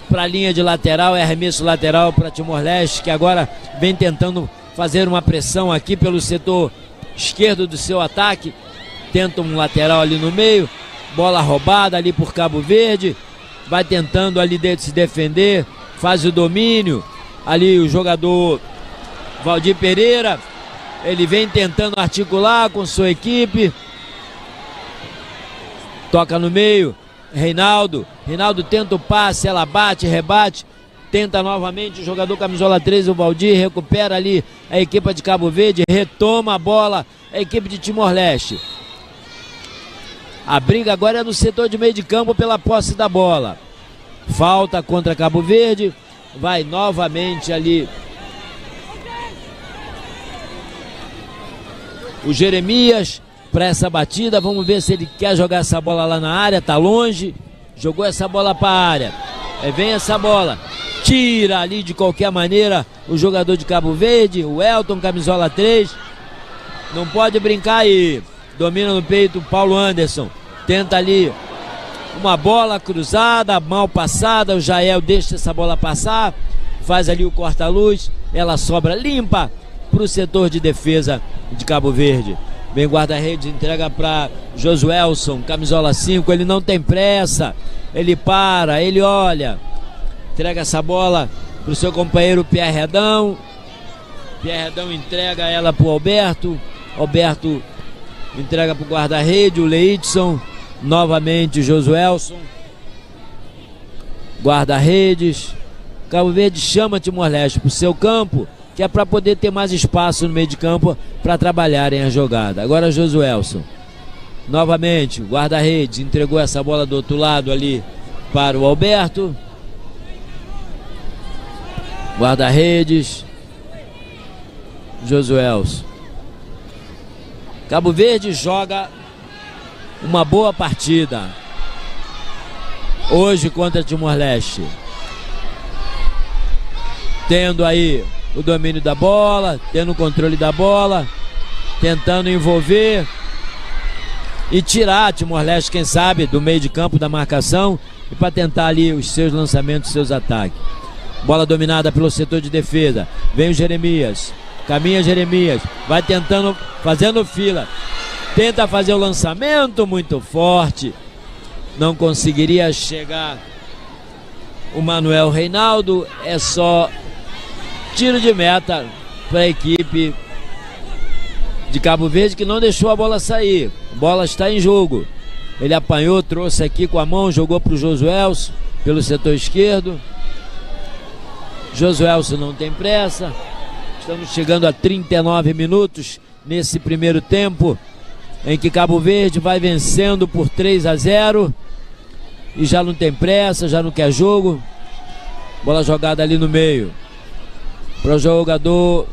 para a linha de lateral. É arremesso lateral para Timor-Leste, que agora vem tentando fazer uma pressão aqui pelo setor esquerdo do seu ataque. Tenta um lateral ali no meio. Bola roubada ali por Cabo Verde. Vai tentando ali de-, se defender. Faz o domínio. Ali o jogador Valdir Pereira. Ele vem tentando articular com sua equipe. Toca no meio. Reinaldo. Reinaldo tenta o passe, ela bate, rebate. Tenta novamente o jogador camisola treze, o Valdir, recupera ali a equipa de Cabo Verde, retoma a bola a equipe de Timor-Leste. A briga agora é no setor de meio de campo pela posse da bola. Falta contra Cabo Verde, vai novamente ali o Jeremias para essa batida. Vamos ver se ele quer jogar essa bola lá na área, tá longe. Jogou essa bola para a área. Aí vem essa bola. Tira ali de qualquer maneira o jogador de Cabo Verde, o Elton, camisola três. Não pode brincar aí. Domina no peito, Paulo Anderson. Tenta ali. Uma bola cruzada, mal passada. O Jael deixa essa bola passar. Faz ali o corta-luz. Ela sobra limpa para o setor de defesa de Cabo Verde. Vem guarda-redes, entrega para Josuelson, camisola cinco. Ele não tem pressa. Ele para, ele olha. Entrega essa bola para o seu companheiro Pierre Redão. Pierre Redão entrega ela para o Alberto. Alberto entrega para o guarda-rede, o Leidson. Novamente o Josuelson. Guarda-redes. Cabo Verde chama Timor-Leste para o seu campo, que é para poder ter mais espaço no meio de campo para trabalharem a jogada. Agora Josuelson. Novamente, o guarda-redes entregou essa bola do outro lado ali para o Alberto. Guarda-redes. Josuelson. Cabo Verde joga uma boa partida hoje contra Timor-Leste. Tendo aí o domínio da bola, tendo o controle da bola, tentando envolver e tirar Timor-Leste, quem sabe, do meio de campo da marcação e para tentar ali os seus lançamentos, seus ataques. Bola dominada pelo setor de defesa. Vem o Jeremias. Caminha Jeremias. Vai tentando, fazendo fila. Tenta fazer o lançamento muito forte. Não conseguiria chegar o Manuel Reinaldo. É só tiro de meta para a equipe de Cabo Verde, que não deixou a bola sair. A bola está em jogo. Ele apanhou, trouxe aqui com a mão, jogou para o Josuelson, pelo setor esquerdo. Josuelson não tem pressa. Estamos chegando a trinta e nove minutos nesse primeiro tempo, em que Cabo Verde vai vencendo por três a zero e já não tem pressa, já não quer jogo. Bola jogada ali no meio para o jogador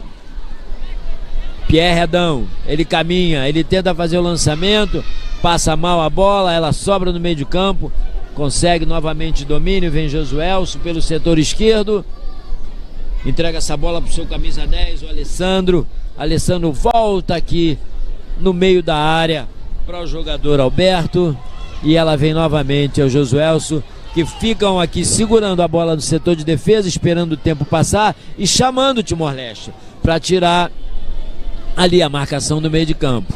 Pierre Adão. Ele caminha, ele tenta fazer o lançamento, passa mal a bola, ela sobra no meio de campo, consegue novamente domínio, vem Josuelson pelo setor esquerdo, entrega essa bola para o seu camisa dez, o Alessandro. Alessandro volta aqui no meio da área para o jogador Alberto, e ela vem novamente ao Josuelson, que ficam aqui segurando a bola no setor de defesa, esperando o tempo passar e chamando o Timor-Leste para tirar ali a marcação do meio de campo.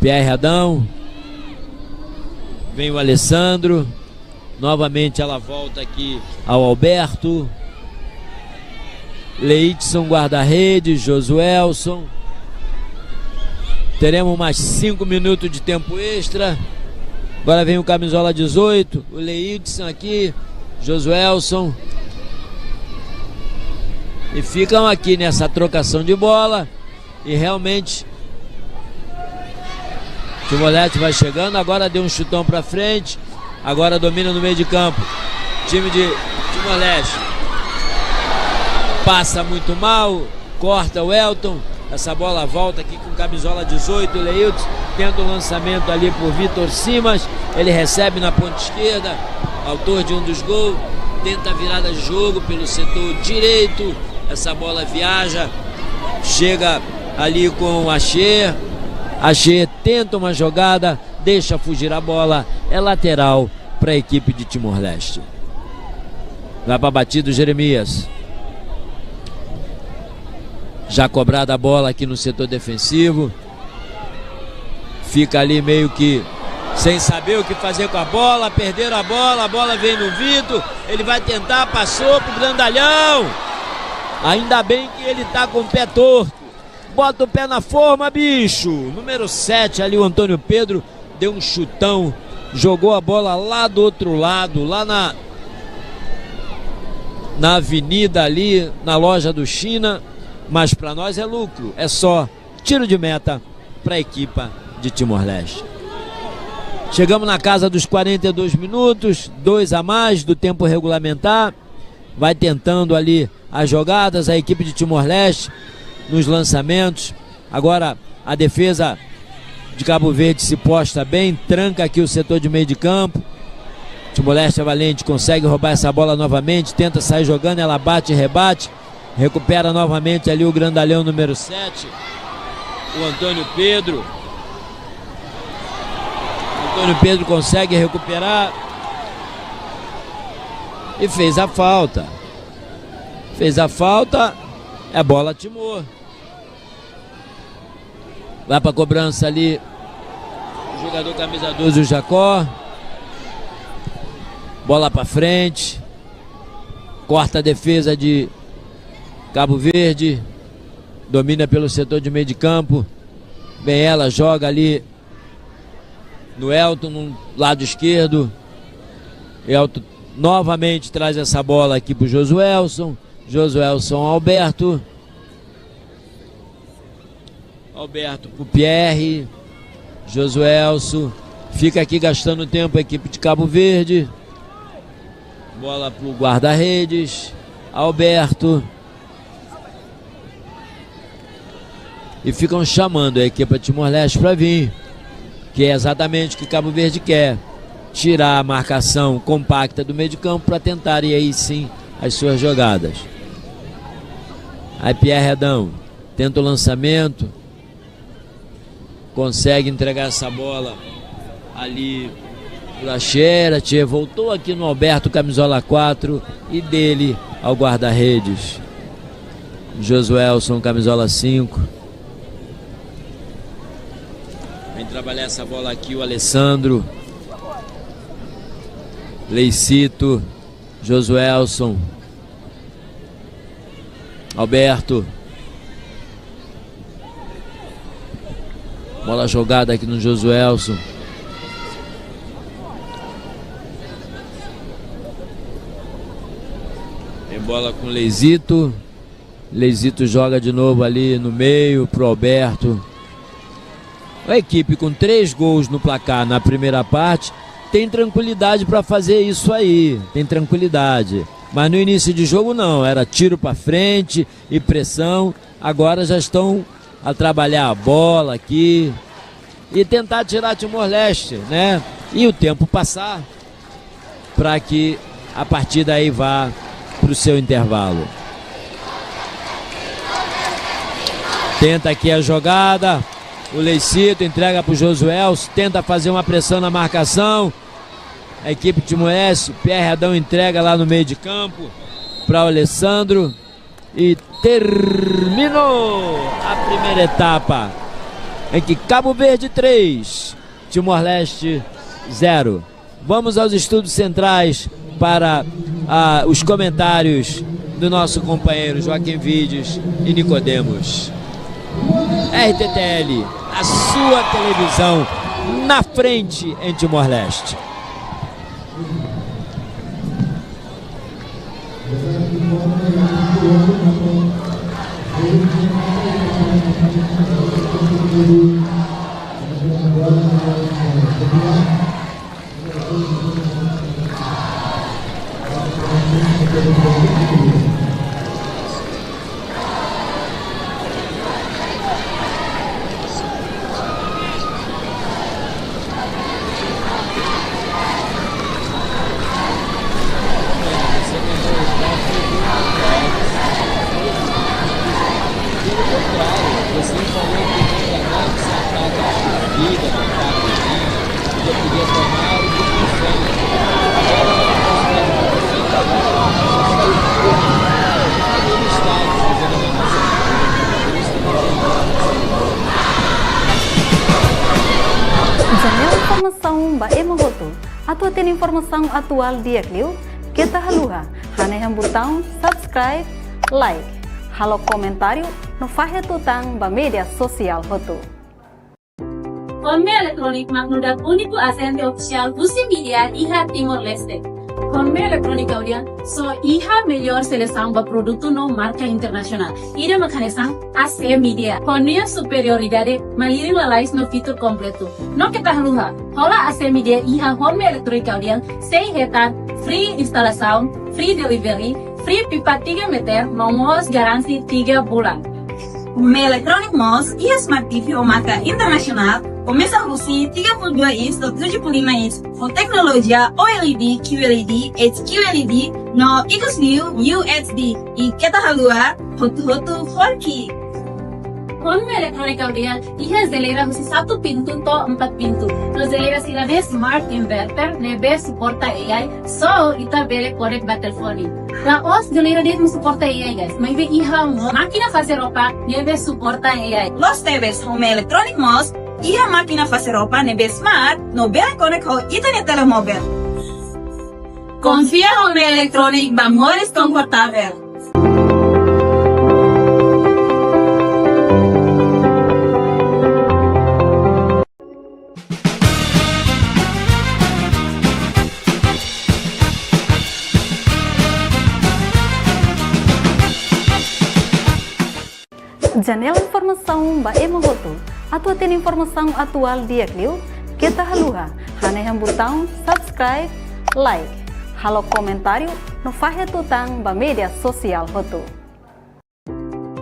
Pierre Adão, vem o Alessandro, novamente ela volta aqui ao Alberto. Leidson, guarda-redes, Josuelson. Teremos mais cinco minutos de tempo extra. Agora vem o camisola dezoito, o Leidson aqui, Josuelson. E ficam aqui nessa trocação de bola. E realmente, Timor-Leste vai chegando. Agora deu um chutão para frente. Agora domina no meio de campo. Time de Timor-Leste. Passa muito mal. Corta o Elton. Essa bola volta aqui com camisola dezoito, Leilton. Tenta o lançamento ali por Vitor Simas. Ele recebe na ponta esquerda. Autor de um dos gols. Tenta a virada de jogo pelo setor direito. Essa bola viaja. Chega ali com o Axer. Axê tenta uma jogada, deixa fugir a bola, é lateral para a equipe de Timor-Leste. Vai para a batida o Jeremias. Já cobrada a bola aqui no setor defensivo. Fica ali meio que sem saber o que fazer com a bola, perderam a bola, a bola vem no Vitor, ele vai tentar, passou pro grandalhão. Ainda bem que ele tá com o pé torto. Bota o pé na forma, bicho. Número sete ali, o Antônio Pedro, deu um chutão, jogou a bola lá do outro lado, lá na, na avenida ali, na loja do China. Mas para nós é lucro, é só tiro de meta para a equipa de Timor-Leste. Chegamos na casa dos quarenta e dois minutos, dois a mais do tempo regulamentar. Vai tentando ali as jogadas, a equipe de Timor-Leste nos lançamentos. Agora a defesa de Cabo Verde se posta bem, tranca aqui o setor de meio de campo. Timor-Leste é valente, consegue roubar essa bola novamente, tenta sair jogando, ela bate, rebate, recupera novamente ali o grandalhão número sete, o Antônio Pedro. Antônio Pedro consegue recuperar e fez a falta. Fez a falta, é bola Timor. Vai para cobrança ali. O jogador camisa doze, o Jacó. Bola para frente. Corta a defesa de Cabo Verde. Domina pelo setor de meio de campo. Vem ela, joga ali no Elton, no lado esquerdo. Elton novamente traz essa bola aqui pro Josuelson. Josuelson, Alberto. Alberto pro Pierre. Josuelson. Fica aqui gastando tempo a equipe de Cabo Verde. Bola pro guarda-redes. Alberto. E ficam chamando a equipa de Timor-Leste para vir, que é exatamente o que Cabo Verde quer. Tirar a marcação compacta do meio de campo para tentar, e aí sim, as suas jogadas. Aí Pierre Adão tenta o lançamento, consegue entregar essa bola ali pro Achera. Tchê, voltou aqui no Alberto, camisola quatro, e dele ao guarda-redes. Josuelson, camisola cinco. Vem trabalhar essa bola aqui o Alessandro. Leicito. Josuelson. Alberto. Bola jogada aqui no Josuelson. Tem bola com Leizito. Leizito joga de novo ali no meio pro Alberto. A equipe com três gols no placar na primeira parte tem tranquilidade para fazer isso aí, tem tranquilidade. Mas no início de jogo não, era tiro para frente e pressão. Agora já estão a trabalhar a bola aqui e tentar tirar Timor-Leste, né? E o tempo passar para que a partida aí vá para o seu intervalo. Tenta aqui a jogada. O Leicito entrega para o Josué, tenta fazer uma pressão na marcação. A equipe de Moés, Pierre Adão entrega lá no meio de campo para o Alessandro. E terminou a primeira etapa, em que Cabo Verde três, Timor-Leste zero. Vamos aos estudos centrais para, ah, os comentários do nosso companheiro Joaquim Vides e Nicodemos. R T T L, a sua televisão na frente em Timor-Leste. Pelo contrário, você falou que o Renato se ataca Janela informasaun ba ema hotu. Atu hatene informasaun atuál di'ak liu, keta haluha hanehan butaun subscribe, like, halo komentáriu no fahe tutan ba média sosiál hotu. Honme Electronic mak nu'udar úniku ajente ofisiál husi mídia iha Timor-Leste. Honme Electronic Audian, só iha melhór selesaun ba produtu no marka internasionál. Ida mak hanesan A C Media. Ho nia superioridade, malirin lalais no fitur kompletu. No keta haluha, hola A C Media iha Honme Electronic Audian, sei hetan free instalasaun, free delivery, free pipa tiga meter, no mós garantia tiga bulan. Honme Electronic mós iha Smart T V ho marka internasionál, komesa husi tiga puluh dua inch to'o tujuh puluh lima inch, ho teknolojia O L E D, Q L E D, H Q L E D, no ikus liu U H D, i keta haluha, hotu-hotu four K. Honme Electronic Audian iha jeleira husi satu pintu to'o empat pintu. No jeleira sira-ne'e smart inverter ne'ebé suporta A I, só ita bele konek ba telefone. La'ós jeleira de'it mak suporta A I, guys. Maibé iha mós mákina fase roupa ne'ebé suporta A I. Loos tebes, Honme Electronic mós iha mákina fase roupa ne'ebé smart, no bele konek ho ita-nia telemóvel. Konfia Honme Electronic ba moris konfortavel. Janela informasaun ba ema hotu. Atu hatene informasaun atuál di'ak liu, keta haluha hanehan butaun subscribe, like, halo komentáriu no fahe tutan ba média sosiál hotu.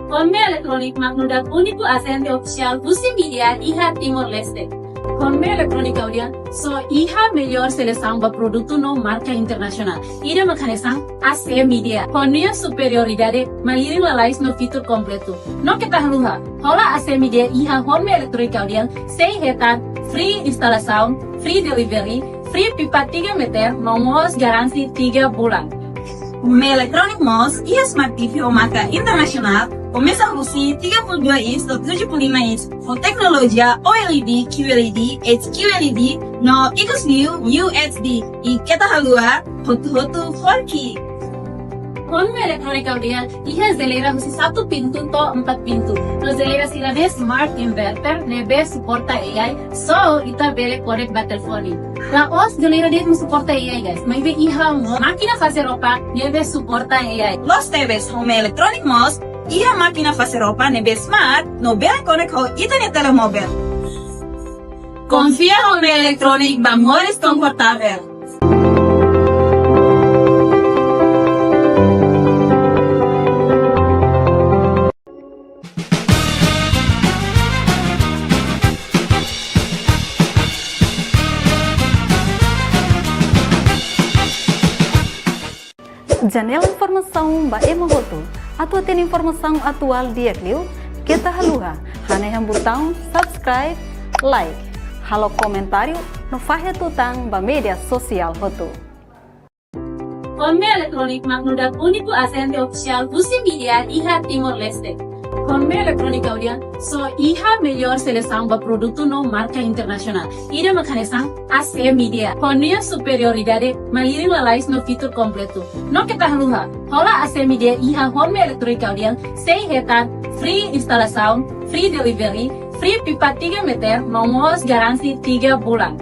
Honme Electronic mak nu'udar úniku ajente ofisiál husi mídia iha Timor-Leste. Honme Electronic Audian, só iha melhór selesaun ba produtu no marka internasionál. Ida mak hanesan A C Media. Ho nia superioridade, malirin lalais no fitur kompletu. No keta haluha, hola A C Media iha Honme Electronic Audian, sei hetan free instalasaun, free delivery, free pipa tiga meter, no mós garantia tiga bulan. Honme Electronic mós iha Smart T V ho marka internasionál, komesa husi tiga puluh dua inch to'o tujuh puluh lima inch, ho teknolojia O L E D, Q L E D, H Q L E D, no ikus liu U H D, i keta haluha, hotu-hotu four K. Honme Electronic Audian iha jeleira husi satu pintu to'o empat pintu. No jeleira sira-ne'e smart inverter ne'ebé suporta A I, só ita bele konek ba telefone. La'ós jeleira de'it mak suporta A I, guys. Maibé iha mós mákina fase roupa ne'ebé suporta A I. Loos tebes, Honme Electronic mós iha mákina fase roupa ne'ebé smart, no bele konek ho ita-nia telemóvel. Konfia Honme Electronic ba moris konfortavel. Janela informasaun ba ema hotu. Atu hatene informasaun atuál di'ak liu, keta haluha hanehan butaun subscribe, like, halo komentáriu no fahe tutan ba média sosiál hotu. Honme Electronic mak nu'udar úniku ajente ofisiál husi mídia iha Timor-Leste. Honme Electronic Audian, só iha melhór selesaun ba produtu no marka internasionál. Ida mak hanesan A C Media. Ho nia superioridade, malirin lalais no fitur kompletu. No keta haluha, hola A C Media iha Honme Electronic Audian, sei hetan free instalasaun, free delivery, free pipa tiga meter, no mós garantia tiga bulan.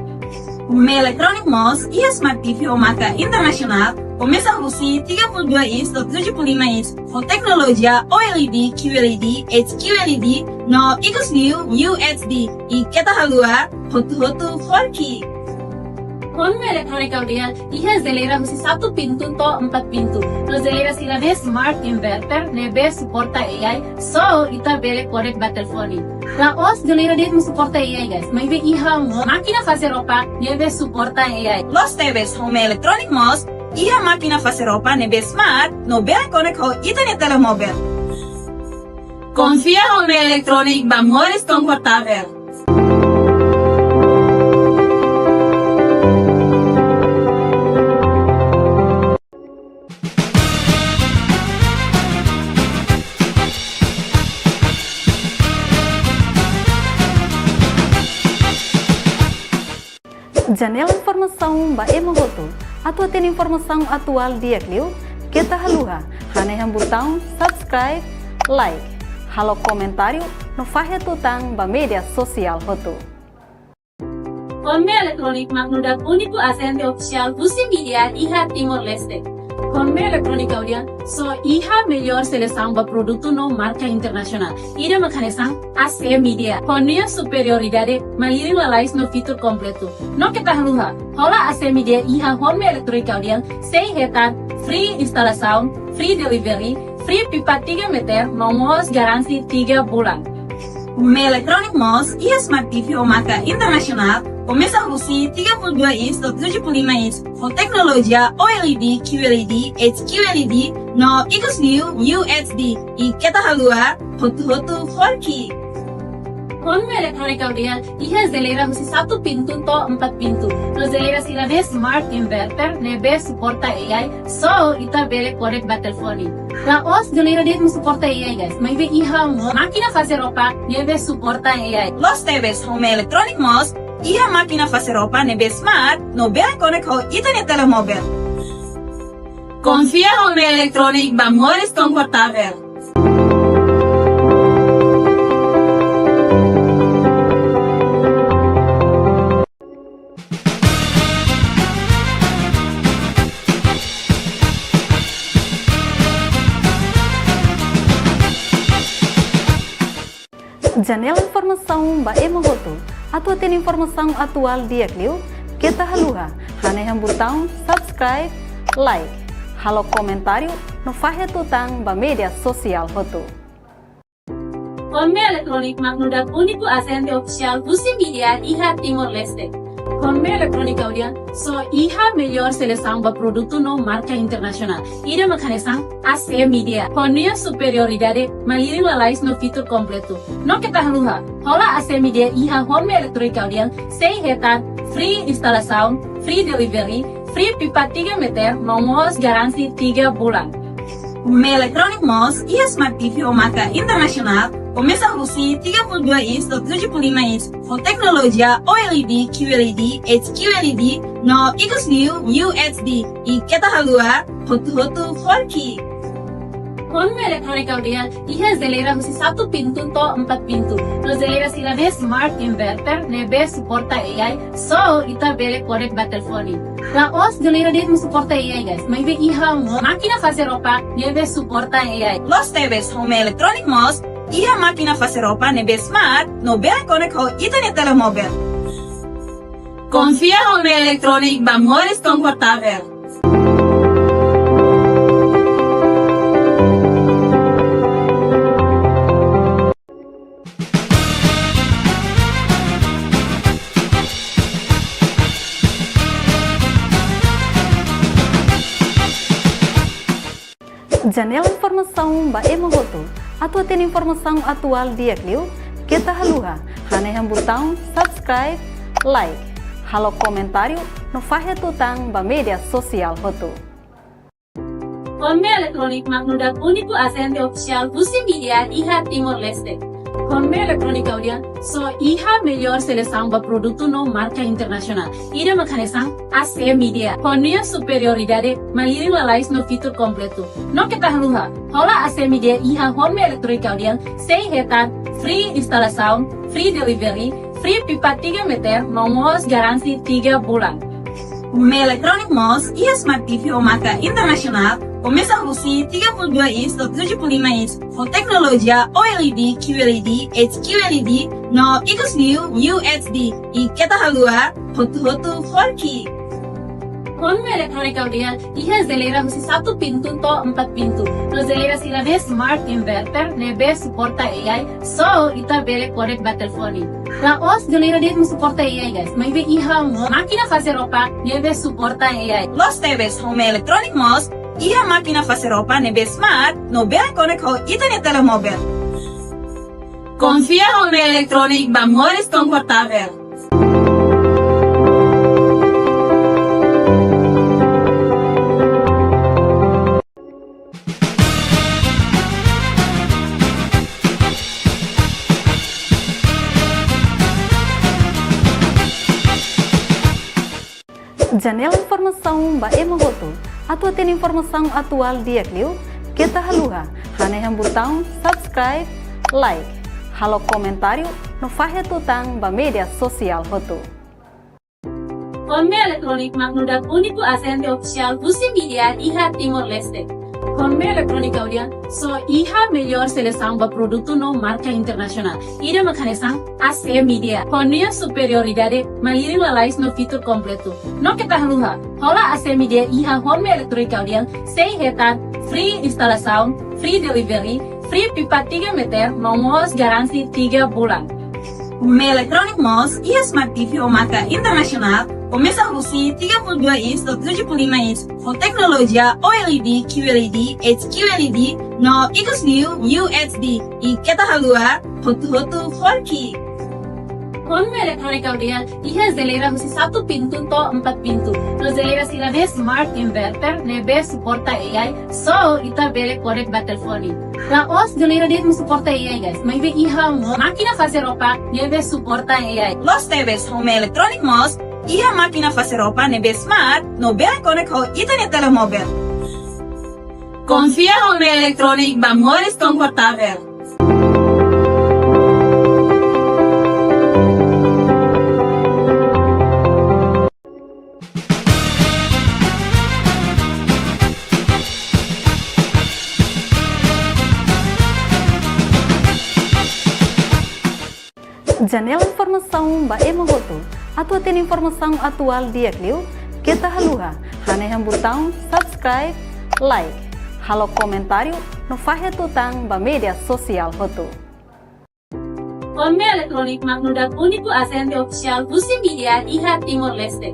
Honme Electronic mós iha Smart T V ho marka internasionál, komesa husi tiga puluh dua inch to'o tujuh puluh lima inch, ho teknolojia O L E D, Q L E D, H Q L E D, no ikus liu U H D, i keta haluha, hotu-hotu four K. Honme Electronic Audian iha jeleira husi satu pintu to'o empat pintu. No jeleira sira-ne'e smart inverter ne'ebé suporta A I, só ita bele konek ba telefone. La'ós jeleira de'it mak suporta A I, guys. Maibé iha mós mákina fase roupa ne'ebé suporta A I. Loos tebes, Honme Electronic mós iha mákina fase roupa ne'ebé smart, no bele konek ho ita-nia telemóvel. Konfia Honme Electronic ba moris konfortavel. Janela informasaun ba ema hotu. Atu hatene informasaun atuál di'ak liu, keta haluha hanehan butaun subscribe, like, halo komentáriu no fahe tutan ba média sosiál hotu. Honme Electronic mak nu'udar úniku ajente ofisiál husi média iha Timor-Leste. Honme Electronic ha'u dehan só iha mellór selesaun ba produtu no marka internasionál. Ida mak hanesan A C Média. Ho nia superioridade, malirin lalais no fitur kompletu. No keta haluha, hola A C Média iha Honme Electronic ha'u dehan sei hetan free instalasaun, free delivery, free pipa tiga meter, no mós garantia tiga bulan. Honme Electronic mós iha Smart T V ho marka internasionál, komesa husi tiga puluh dua inch to'o tujuh puluh lima inch, ho teknolojia O L E D, Q L E D, H Q L E D, no ikus liu U H D, i keta haluha, hotu-hotu four K. Honme Electronic ha'u dehan iha jeleira husi satu pintu to'o empat pintu. No jeleira sira-ne'e smart inverter ne'ebé suporta A I, só ita bele konekta ba telefone. La'ós jeleira de'it mak suporta A I, guys. Maibé iha mós mákina fase roupa ne'ebé suporta A I. Loos tebes, Honme Electronic mós iha mákina fase roupa ne'ebé smart no bele konekta ho ita-nia telemóvel. Konfia Honme Electronic ba moris konfortavel. Janela informasaun ba ema hotu. Atu hatene informasaun atuál di'ak liu, keta haluha hanehan butaun subscribe, like, halo komentáriu no fahe tutan ba média sosiál hotu. Honme Electronic mak nu'udar úniku ajente ofisiál husi média iha Timor-Leste. Honme Electronic ha'u dehan só iha mellór selesaun ba produtu no marka internasionál. Ida mak hanesan A C Média. Ho nia superioridade, malirin lalais no fitur kompletu. No keta haluha, hola A C Média iha Honme Electronic ha'u dehan sei hetan free instalasaun, free delivery, free pipa tiga meter, no mós garantia tiga bulan. Honme Electronic mós iha Smart T V ho marka internasionál, komesa husi tiga puluh dua inch to'o tujuh puluh lima inch, ho teknolojia O L E D, Q L E D, H Q L E D, no ikus liu U H D, i keta haluha, hotu-hotu four K. Honme Electronic ha'u dehan iha jeleira husi satu pintu to'o empat pintu. No jeleira sira-ne'e smart inverter ne'ebé suporta A I, só ita bele konekta ba telefone. La'ós jeleira de'it mak suporta A I, guys. Maibé iha mós mákina fase roupa ne'ebé suporta A I. Loos tebes, Honme Electronic mós iha mákina fase roupa ne'ebé smart no bele konekta ho ita-nia telemóvel. Konfia Honme Electronic ba moris konfortavel. Janela informasaun ba ema hotu. Atu hatene informasaun atuál di'ak liu, keta haluha hanehan butaun subscribe, like, halo komentáriu no fahe tutan ba média sosiál hotu. Honme Electronic mak nu'udar úniku ajente ofisiál husi média iha Timor-Leste. Honme Electronic ha'u dehan só iha mellór selesaun ba produtu no marka internasionál. Ida mak hanesan A C Média. Ho nia superioridade, malirin lalais no fitur kompletu. No keta haluha, hola A C Média iha Honme Electronic ha'u dehan sei hetan free instalasaun, free delivery, free pipa tiga meter, no mós garantia tiga bulan. Honme Electronic mós iha Smart T V ho marka internasionál, komesa husi tiga puluh dua inch to'o tujuh puluh lima inch, ho teknolojia O L E D, Q L E D, H Q L E D, no ikus liu U H D, i keta haluha, hotu-hotu four K. Honme Electronic ha'u dehan iha jeleira husi satu pintu to'o empat pintu. No jeleira sira-ne'e smart inverter ne'ebé suporta A I, só ita bele konekta ba telefone. La'ós jeleira de'it mak suporta A I, guys. Maibé iha mós mákina fase roupa ne'ebé suporta A I. Loos tebes, Honme Electronic mós iha mákina fase roupa ne'ebé smart no bele konekta ho ita-nia telemóvel. Konfia Honme Electronic ba moris konfortavel. Janela informasaun ba ema hotu. Atu hatene informasaun atuál di'ak liu, keta haluha hanehan butaun subscribe, like, halo komentáriu no fahe tutan ba média sosiál hotu. Honme Electronic mak nu'udar úniku ajente ofisiál husi média iha Timor-Leste. Honme Electronic ha'u dehan só iha melhór selesaun ba produtu no marka internasionál. Ida mak hanesan A C Média. Ho nia superioridade, malirin lalais no fitur kompletu. No keta haluha, hola A C Média iha Honme Electronic ha'u dehan sei hetan free instalasaun, free delivery, free pipa tiga meter, no mós garanti tiga bulan. Honme Electronic mós iha Smart T V ho marka internasionál, komesa husi tiga puluh dua inch to'o tujuh puluh lima inch, ho teknolojia OLED, QLED, HQLED, no ikus liu UHD, i keta haluha, hotu-hotu four K. Honme Electronic ha'u dehan iha jeleira husi satu pintu to'o empat pintu. No jeleira sira-ne'e smart inverter ne'ebé suporta A I, só ita bele konek ba telefone. La'ós jeleira de'it mak suporta A I, guys. Maibé iha mós mákina fase roupa ne'ebé suporta A I. Loos tebes, Honme Electronic mós iha mákina fase roupa ne'ebé smart, no bele konek ho ita-nia telemóvel. Konfia Honme Electronic ba moris konfortavel. Janela informasaun ba ema hotu. Atu hatene informasaun atuál di'ak liu, keta haluha hanehan butaun subscribe, like, halo komentáriu no fahe tutan ba média sosiál hotu. Honme Electronic mak nu'udar úniku ajente ofisiál husi média iha Timor-Leste.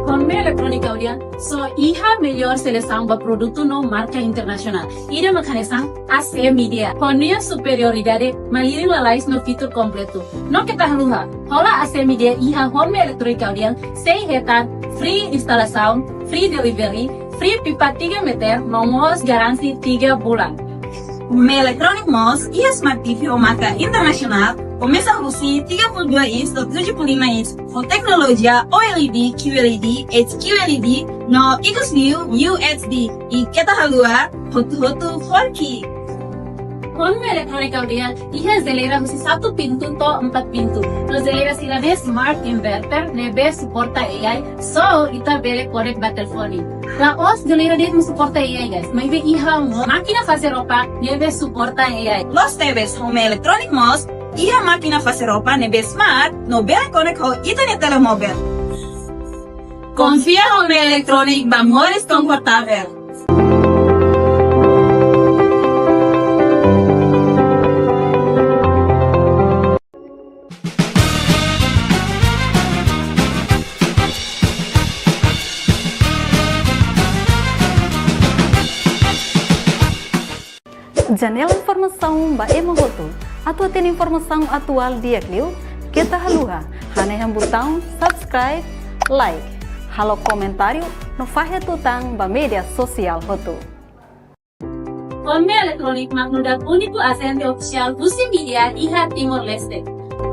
Honme Electronic ha'u dehan só iha melhór selesaun ba produtu no marka internasionál. Ida mak hanesan A C Média. Ho nia superioridade, malirin lalais no fitur kompletu. No keta haluha, hola A C Média iha Honme Electronic ha'u dehan sei hetan free instalasaun, free delivery, free pipa tiga meter, no mós garanti tiga bulan. Honme Electronic mós iha Smart T V ho marka internasionál, komesa husi tiga puluh dua inch to'o tujuh puluh lima inch, ho teknolojia OLED, QLED, HQLED, no ikus liu UHD, i keta haluha, hotu-hotu four K. Honme Electronic ha'u dehan iha jeleira husi satu pintu to'o empat pintu. No jeleira sira-ne'e smart inverter ne'ebé suporta A I, só ita bele konek ba telefone. La'ós jeleira de'it mak suporta A I, guys. Maibé iha mós mákina fase roupa ne'ebé suporta A I. Loos tebes, Honme Electronic mós iha mákina fase roupa ne'ebé smart, no bele konek ho ita-nia telemóvel. Konfia Honme Electronic ba moris konfortavel. Janela informasaun ba ema hotu. Atu hatene informasaun atuál di'ak liu, keta haluha hanehan butaun subscribe, like, halo komentáriu no fahe tutan ba média sosiál hotu. Honme Electronic mak nu'udar úniku ajente ofisiál husi média iha Timor-Leste.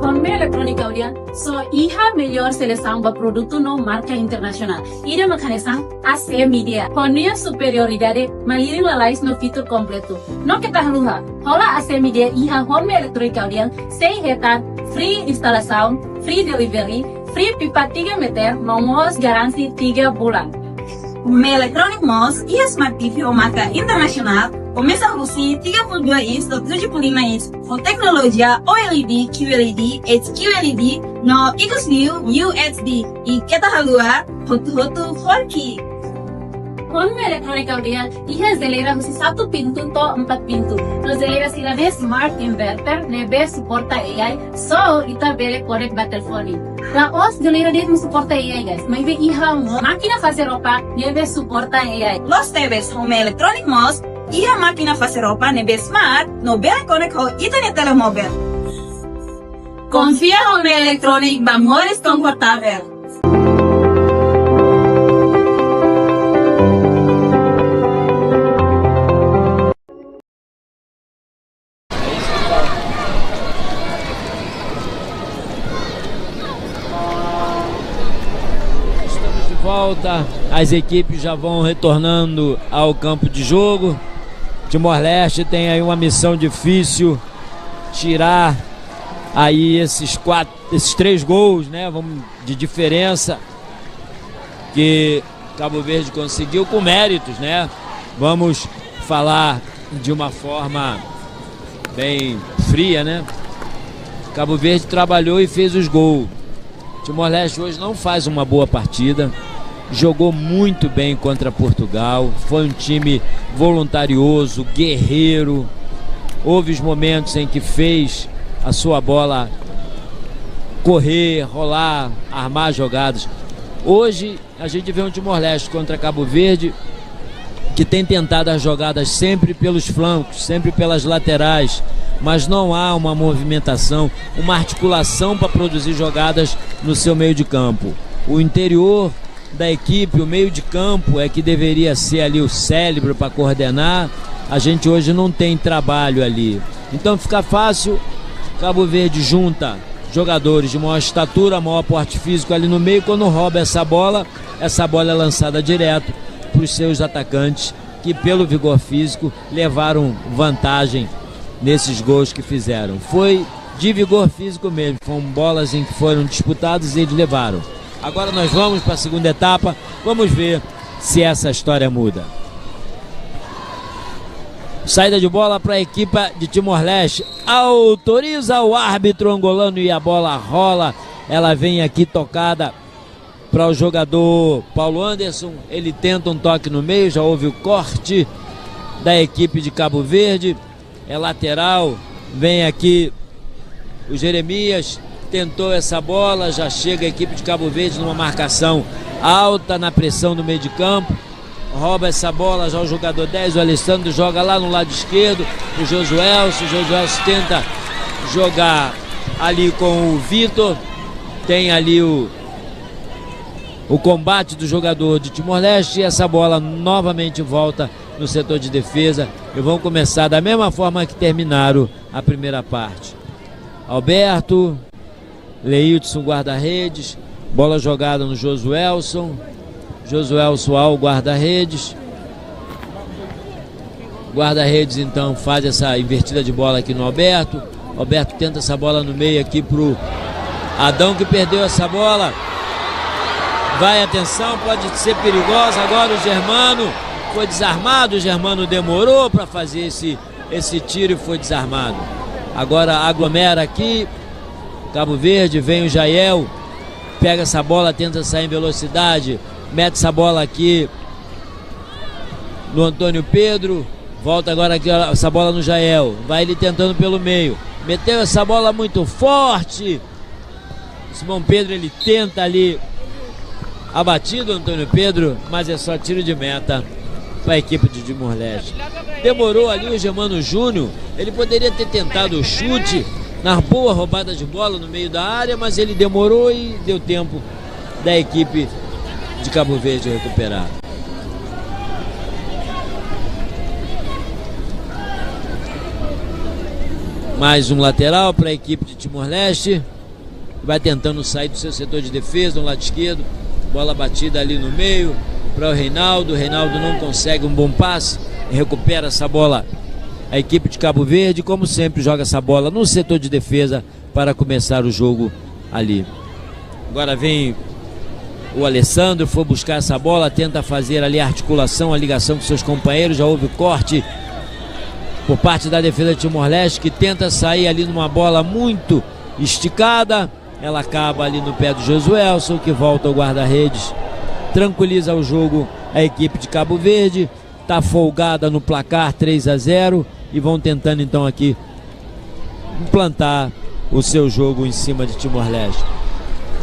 Honme Electronic ha'u dehan só iha melhór selesaun ba produtu no marka internasionál. Ida mak hanesan A C Média. Ho nia superioridade, malirin lalais no fitur kompletu. No keta haluha, hola A C Média iha Honme Electronic ha'u dehan sei hetan free instalasaun, free delivery, free pipa tiga meter, no mós garanti tiga bulan. Honme Electronic mós iha Smart T V ho marka internasionál, komesa husi tiga puluh dua inch to'o tujuh puluh lima inch, ho teknolojia OLED, QLED, HQLED, no ikus liu UHD, i keta haluha, hotu-hotu four K. Honme Electronic ha'u dehan iha jeleira husi satu pintu to'o empat pintu. No jeleira sira-ne'e smart inverter ne'ebé suporta A I, só ita bele konek ba telefone. La'ós jeleira de'it mak suporta A I, guys. Maibé iha mós mákina fase roupa ne'ebé suporta A I. Loos tebes, Honme Electronic mós iha mákina fase roupa ne'ebé smart, no bele konek ho ita-nia telemóvel. Konfia Honme Electronic ba moris konfortavel. Estamos de volta. As equipes já vão retornando ao campo de jogo. Timor-Leste tem aí uma missão difícil, tirar aí esses quatro, esses três gols, né? Vamos, de diferença que Cabo Verde conseguiu com méritos, né? Vamos falar de uma forma bem fria, né? Cabo Verde trabalhou e fez os gols. Timor-Leste hoje não faz uma boa partida. Jogou muito bem contra Portugal. Foi um time voluntarioso, guerreiro. Houve os momentos em que fez a sua bola correr, rolar, armar jogadas. Hoje a gente vê um Timor-Leste contra Cabo Verde que tem tentado as jogadas sempre pelos flancos, sempre pelas laterais, mas não há uma movimentação, uma articulação para produzir jogadas no seu meio de campo. O interior da equipe, o meio de campo é que deveria ser ali o cérebro para coordenar. A gente hoje não tem trabalho ali. Então fica fácil, Cabo Verde junta jogadores de maior estatura, maior porte físico ali no meio. Quando rouba essa bola, essa bola é lançada direto para os seus atacantes, que pelo vigor físico levaram vantagem nesses gols que fizeram. Foi de vigor físico mesmo, foram bolas em que foram disputadas e eles levaram. Agora nós vamos para a segunda etapa, vamos ver se essa história muda. Saída de bola para a equipa de Timor-Leste. Autoriza o árbitro angolano e a bola rola. Ela vem aqui tocada para o jogador Paulo Anderson. Ele tenta um toque no meio, já houve o corte da equipe de Cabo Verde. É lateral, vem aqui o Jeremias, tentou essa bola, já chega a equipe de Cabo Verde numa marcação alta, na pressão do meio de campo. Rouba essa bola, já o jogador dez, o Alessandro, joga lá no lado esquerdo, o Josuelso, o Josuelso tenta jogar ali com o Vitor, tem ali o, o combate do jogador de Timor-Leste e essa bola novamente volta no setor de defesa e vão começar da mesma forma que terminaram a primeira parte. Alberto, Leilton, guarda-redes, bola jogada no Josuelson, Josuelson ao guarda-redes, guarda-redes então faz essa invertida de bola aqui no Alberto, Alberto tenta essa bola no meio aqui pro Adão que perdeu essa bola, vai, atenção, pode ser perigosa, agora o Germano foi desarmado, o Germano demorou para fazer esse, esse tiro e foi desarmado. Agora aglomera aqui, Cabo Verde, vem o Jael, pega essa bola, tenta sair em velocidade, mete essa bola aqui no Antônio Pedro, volta agora aqui, essa bola no Jael, vai ele tentando pelo meio, meteu essa bola muito forte, Simão Pedro, ele tenta ali, abatido Antônio Pedro, mas é só tiro de meta para a equipe de Timor-Leste. Demorou ali o Germano Júnior, ele poderia ter tentado o chute na boa roubada de bola no meio da área, mas ele demorou e deu tempo da equipe de Cabo Verde recuperar. Mais um lateral para a equipe de Timor-Leste. Vai tentando sair do seu setor de defesa, no lado esquerdo. Bola batida ali no meio para o Reinaldo. Reinaldo não consegue um bom passe. Recupera essa bola a equipe de Cabo Verde. Como sempre, joga essa bola no setor de defesa para começar o jogo ali. Agora vem o Alessandro, foi buscar essa bola, tenta fazer ali a articulação, a ligação com seus companheiros. Já houve corte por parte da defesa de Timor-Leste, que tenta sair ali numa bola muito esticada. Ela acaba ali no pé do Josuelson, que volta ao guarda-redes, tranquiliza o jogo a equipe de Cabo Verde, tá folgada no placar três a zero e vão tentando então aqui implantar o seu jogo em cima de Timor-Leste.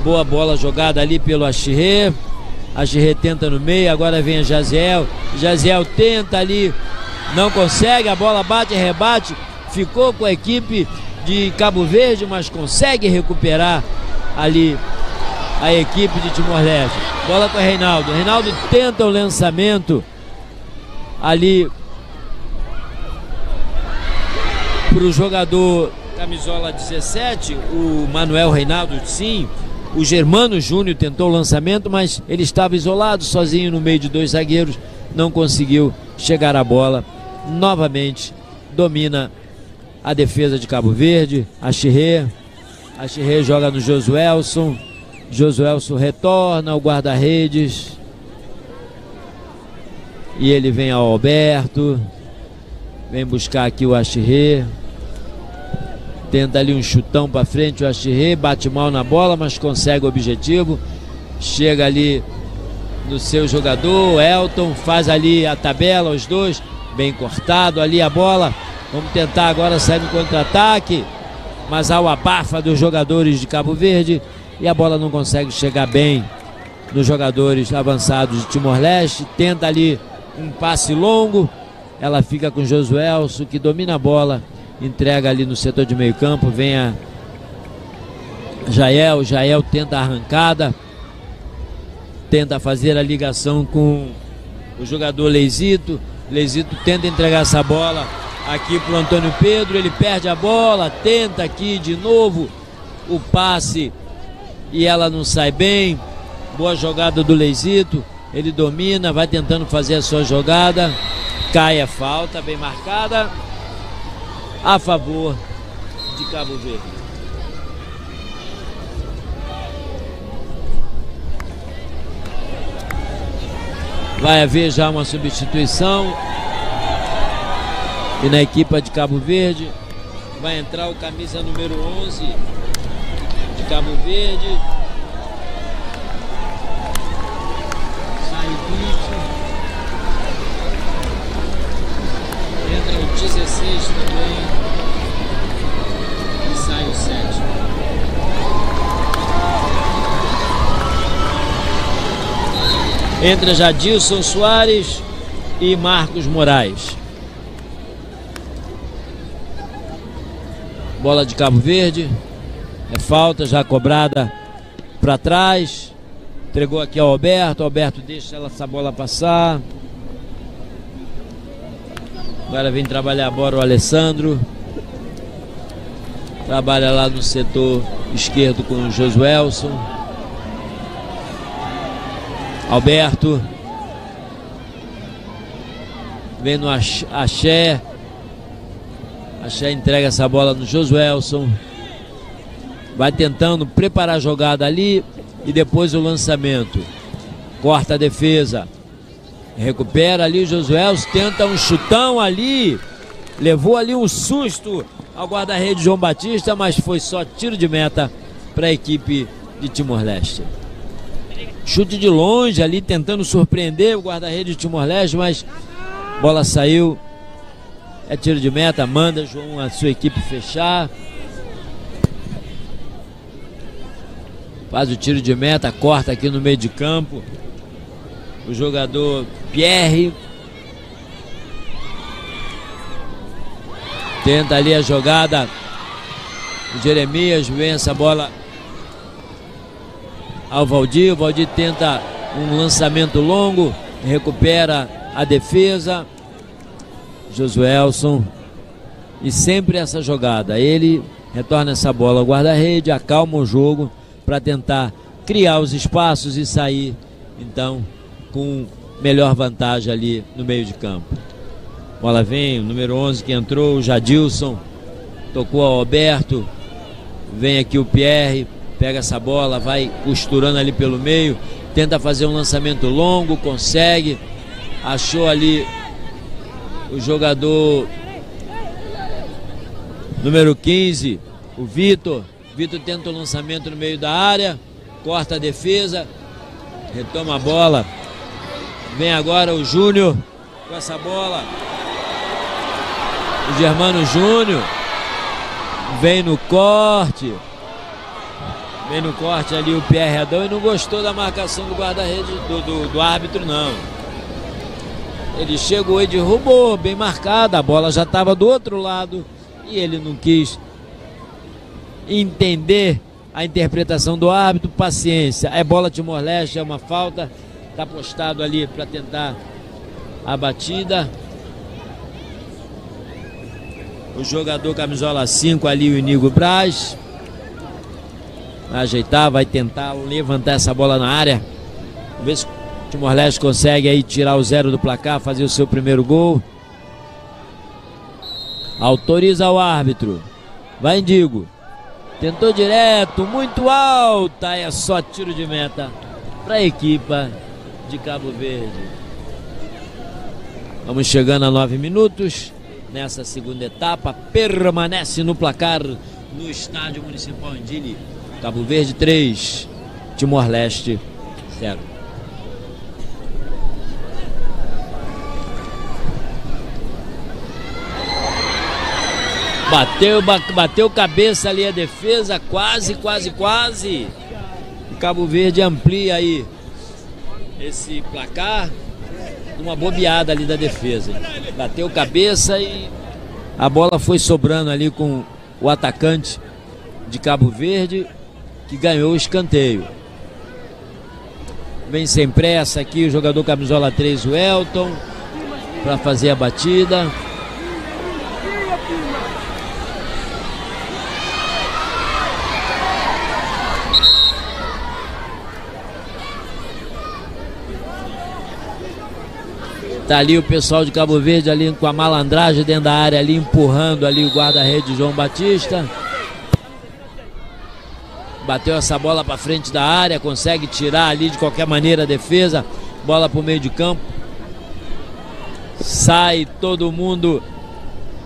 Boa bola jogada ali pelo Axirê. Axirê tenta no meio, agora vem Jaziel. Jaziel tenta ali, não consegue, a bola bate, rebate, ficou com a equipe de Cabo Verde, mas consegue recuperar ali a equipe de Timor-Leste. Bola com o Reinaldo. Reinaldo tenta o lançamento ali para o jogador camisola dezessete, o Manuel Reinaldo, sim, O Germano Júnior tentou o lançamento, mas ele estava isolado, sozinho no meio de dois zagueiros, não conseguiu chegar à bola. Novamente, domina a defesa de Cabo Verde. Axirrê. Axirrê joga no Josuelson. Josuelson retorna ao guarda-redes. E ele vem ao Alberto. Vem buscar aqui o Axirrê. Tenta ali um chutão pra frente, o Axirrê bate mal na bola, mas consegue o objetivo. Chega ali no seu jogador, Elton, faz ali a tabela, os dois, bem cortado ali a bola. Vamos tentar agora sair no contra-ataque, mas há o abafa dos jogadores de Cabo Verde e a bola não consegue chegar bem nos jogadores avançados de Timor-Leste. Tenta ali um passe longo, ela fica com Josuelson, que domina a bola, entrega ali no setor de meio campo, vem a Jael, Jael tenta a arrancada, tenta fazer a ligação com o jogador Leizito. Leizito tenta entregar essa bola aqui pro Antônio Pedro, ele perde a bola, tenta aqui de novo o passe e ela não sai bem. Boa jogada do Leizito, ele domina, vai tentando fazer a sua jogada, cai a falta, bem marcada, a favor de Cabo Verde. Vai haver já uma substituição. E na equipa de Cabo Verde vai entrar o camisa número onze de Cabo Verde. Sai o vinte. Entra o dezasseis também. E sai o sete. Entra Jadilson Soares e Marcos Moraes. Bola de Cabo Verde. É falta já cobrada pra trás. Entregou aqui ao Alberto. Alberto deixa ela, essa bola passar. Agora vem trabalhar agora o Alessandro. Trabalha lá no setor esquerdo com o Josuelson. Alberto. Vem no Ax-, Axé. Axé entrega essa bola no Josuelson. Vai tentando preparar a jogada ali e depois o lançamento. Corta a defesa. Recupera ali o Josuelson. Tenta um chutão ali. Levou ali um susto ao guarda-redes João Batista, mas foi só tiro de meta pra equipe de Timor-Leste. Chute de longe ali, tentando surpreender o guarda-redes de Timor-Leste, mas bola saiu. É tiro de meta, manda João a sua equipe fechar. Faz o tiro de meta, corta aqui no meio de campo. O jogador Pierre tenta ali a jogada. O Jeremias vem essa bola ao Valdir. O Valdir tenta um lançamento longo, recupera a defesa. Josuelson. E sempre essa jogada. Ele retorna essa bola ao guarda-rede, acalma o jogo pra tentar criar os espaços e sair, então, com melhor vantagem ali no meio de campo. Bola vem, o número onze que entrou, o Jadilson. Tocou ao Alberto. Vem aqui o Pierre, pega essa bola, vai costurando ali pelo meio, tenta fazer um lançamento longo, consegue. Achou ali o jogador número quinze, o Vitor. Vitor tenta o lançamento no meio da área, corta a defesa, retoma a bola. Vem agora o Júnior com essa bola. O Germano Júnior vem no corte. Vem no corte ali o Pierre Adão e não gostou da marcação do guarda-rede, do, do, do árbitro, não. Ele chegou e derrubou, bem marcada. A bola já estava do outro lado e ele não quis entender a interpretação do árbitro. Paciência, é bola Timor-Leste, é uma falta. Tá postado ali pra tentar a batida. O jogador camisola cinco ali, o Inigo Braz. ajeitar, vai tentar levantar essa bola na área. Vamos ver se o Timor-Leste consegue aí tirar o zero do placar, fazer o seu primeiro gol. Autoriza o árbitro. Vai, Indigo. Tentou direto, muito alta, é só tiro de meta para a equipa de Cabo Verde. Vamos chegando a nove minutos. Nessa segunda etapa, permanece no placar no Estádio Municipal em Dili. Cabo Verde três, Timor-Leste zero. Bateu, ba-, bateu cabeça ali a defesa, quase, quase, quase. E Cabo Verde amplia aí esse placar numa bobeada ali da defesa. Bateu cabeça e a bola foi sobrando ali com o atacante de Cabo Verde, que ganhou o escanteio. Vem sem pressa aqui o jogador camisola três, o Elton, para fazer a batida. Tá ali o pessoal de Cabo Verde ali com a malandragem dentro da área ali, empurrando ali o guarda-redes João Batista. Bateu essa bola para frente da área, consegue tirar ali de qualquer maneira a defesa. Bola para o meio de campo. Sai todo mundo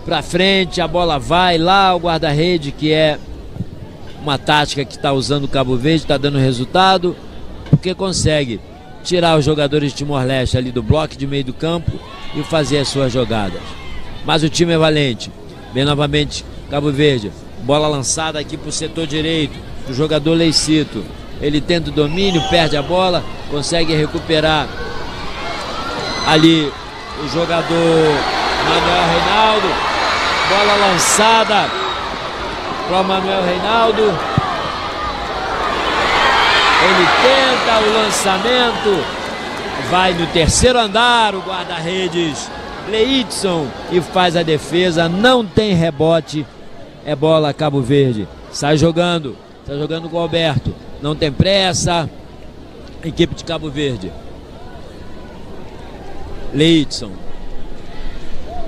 para frente, a bola vai lá, o guarda-rede, que é uma tática que está usando o Cabo Verde, está dando resultado, porque consegue tirar os jogadores de Timor-Leste ali do bloco de meio do campo e fazer as suas jogadas. Mas o time é valente. Vem novamente Cabo Verde. Bola lançada aqui para o setor direito do jogador Leicito. Ele tenta o domínio, perde a bola, consegue recuperar ali o jogador Manuel Reinaldo. Bola lançada para o Manuel Reinaldo. Ele tenta o lançamento. Vai no terceiro andar o guarda-redes Leidson e faz a defesa. Não tem rebote. É bola Cabo Verde. Sai jogando. Sai jogando com o Alberto. Não tem pressa. Equipe de Cabo Verde. Leidson.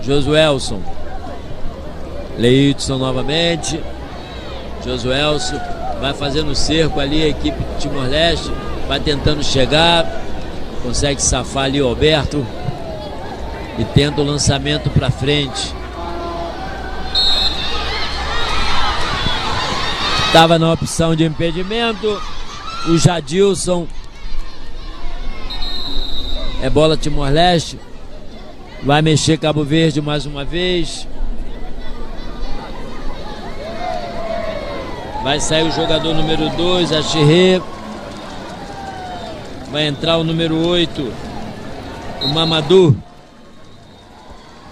Josuelson. Leidson novamente. Josuelson vai fazendo cerco ali, a equipe de Timor-Leste vai tentando chegar, consegue safar ali o Alberto e tenta o lançamento para frente. Estava na opção de impedimento. O Jadilson. É bola Timor-Leste. Vai mexer Cabo Verde mais uma vez. Vai sair o jogador número dois, Axirrê. Vai entrar o número oito, o Mamadou.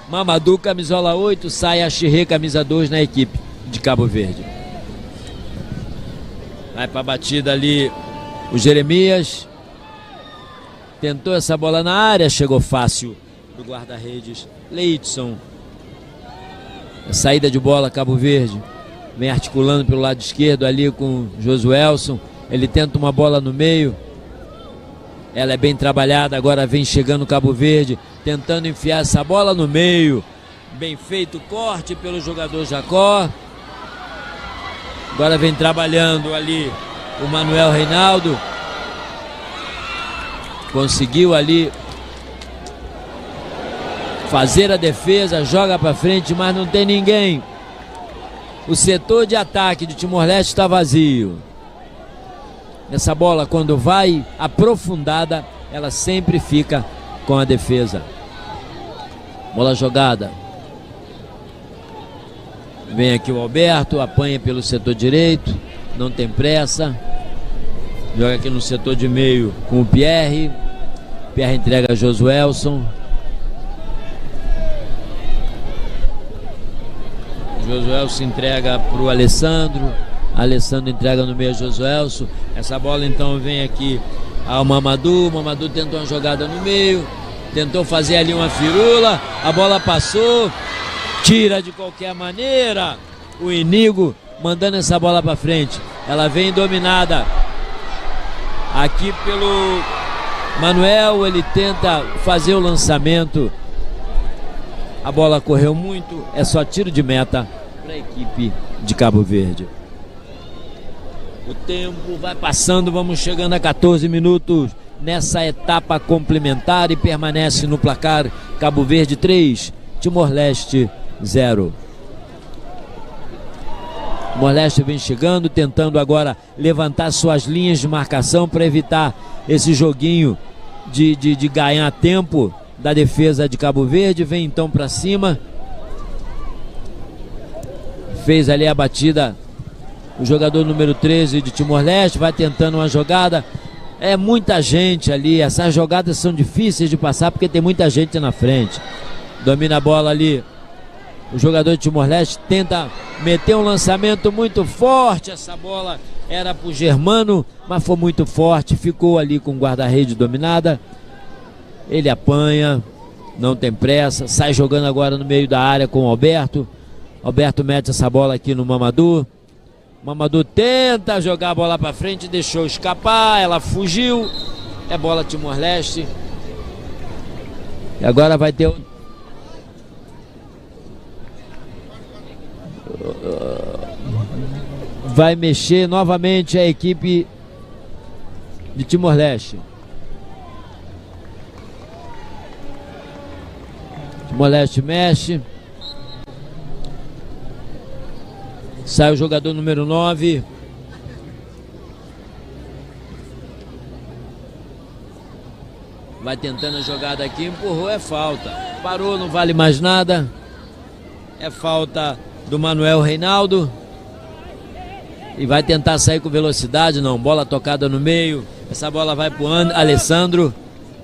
Mamadou, camisola oito, sai Axirrê, camisa dois, na equipe de Cabo Verde. Vai para a batida ali o Jeremias. Tentou essa bola na área, chegou fácil do guarda-redes Leidson. A saída de bola, Cabo Verde vem articulando pelo lado esquerdo ali com Josuelson. Ele tenta uma bola no meio. Ela é bem trabalhada, agora vem chegando Cabo Verde, tentando enfiar essa bola no meio. Bem feito o corte pelo jogador Jacó. Agora vem trabalhando ali o Manuel Reinaldo. Conseguiu ali fazer a defesa, joga para frente, mas não tem ninguém. O setor de ataque de Timor-Leste está vazio. Essa bola, quando vai aprofundada, ela sempre fica com a defesa. Bola jogada. Vem aqui o Alberto, apanha pelo setor direito, não tem pressa. Joga aqui no setor de meio com o Pierre. Pierre entrega a Josuelson. Josuelson entrega para o Alessandro. Alessandro entrega no meio a Josuelson. Essa bola então vem aqui ao Mamadou. Mamadou tentou uma jogada no meio. Tentou fazer ali uma firula. A bola passou. Tira de qualquer maneira. O Inigo mandando essa bola para frente. Ela vem dominada aqui pelo Manuel, ele tenta fazer o lançamento. A bola correu muito, é só tiro de meta para a equipe de Cabo Verde. O tempo vai passando, vamos chegando a catorze minutos nessa etapa complementar e permanece no placar Cabo Verde três, Timor-Leste zero. Timor-Leste vem chegando, tentando agora levantar suas linhas de marcação para evitar esse joguinho de, de, de ganhar tempo da defesa de Cabo Verde. Vem então para cima. Fez ali a batida o jogador número treze de Timor-Leste, vai tentando uma jogada. É muita gente ali, essas jogadas são difíceis de passar porque tem muita gente na frente. Domina a bola ali. O jogador de Timor-Leste tenta meter um lançamento muito forte. Essa bola era pro Germano, mas foi muito forte. Ficou ali com o guarda-rede dominada. Ele apanha, não tem pressa. Sai jogando agora no meio da área com o Alberto. Alberto mete essa bola aqui no Mamadou. Mamadou tenta jogar a bola para frente, deixou escapar, ela fugiu. É bola Timor-Leste. E agora vai ter o- Vai mexer novamente a equipe de Timor-Leste. Timor-Leste mexe. Sai o jogador número nove. Vai tentando a jogada aqui, empurrou, é falta. Parou, não vale mais nada. É falta do Manuel Reinaldo. E vai tentar sair com velocidade, não. Bola tocada no meio. Essa bola vai pro An- Alessandro.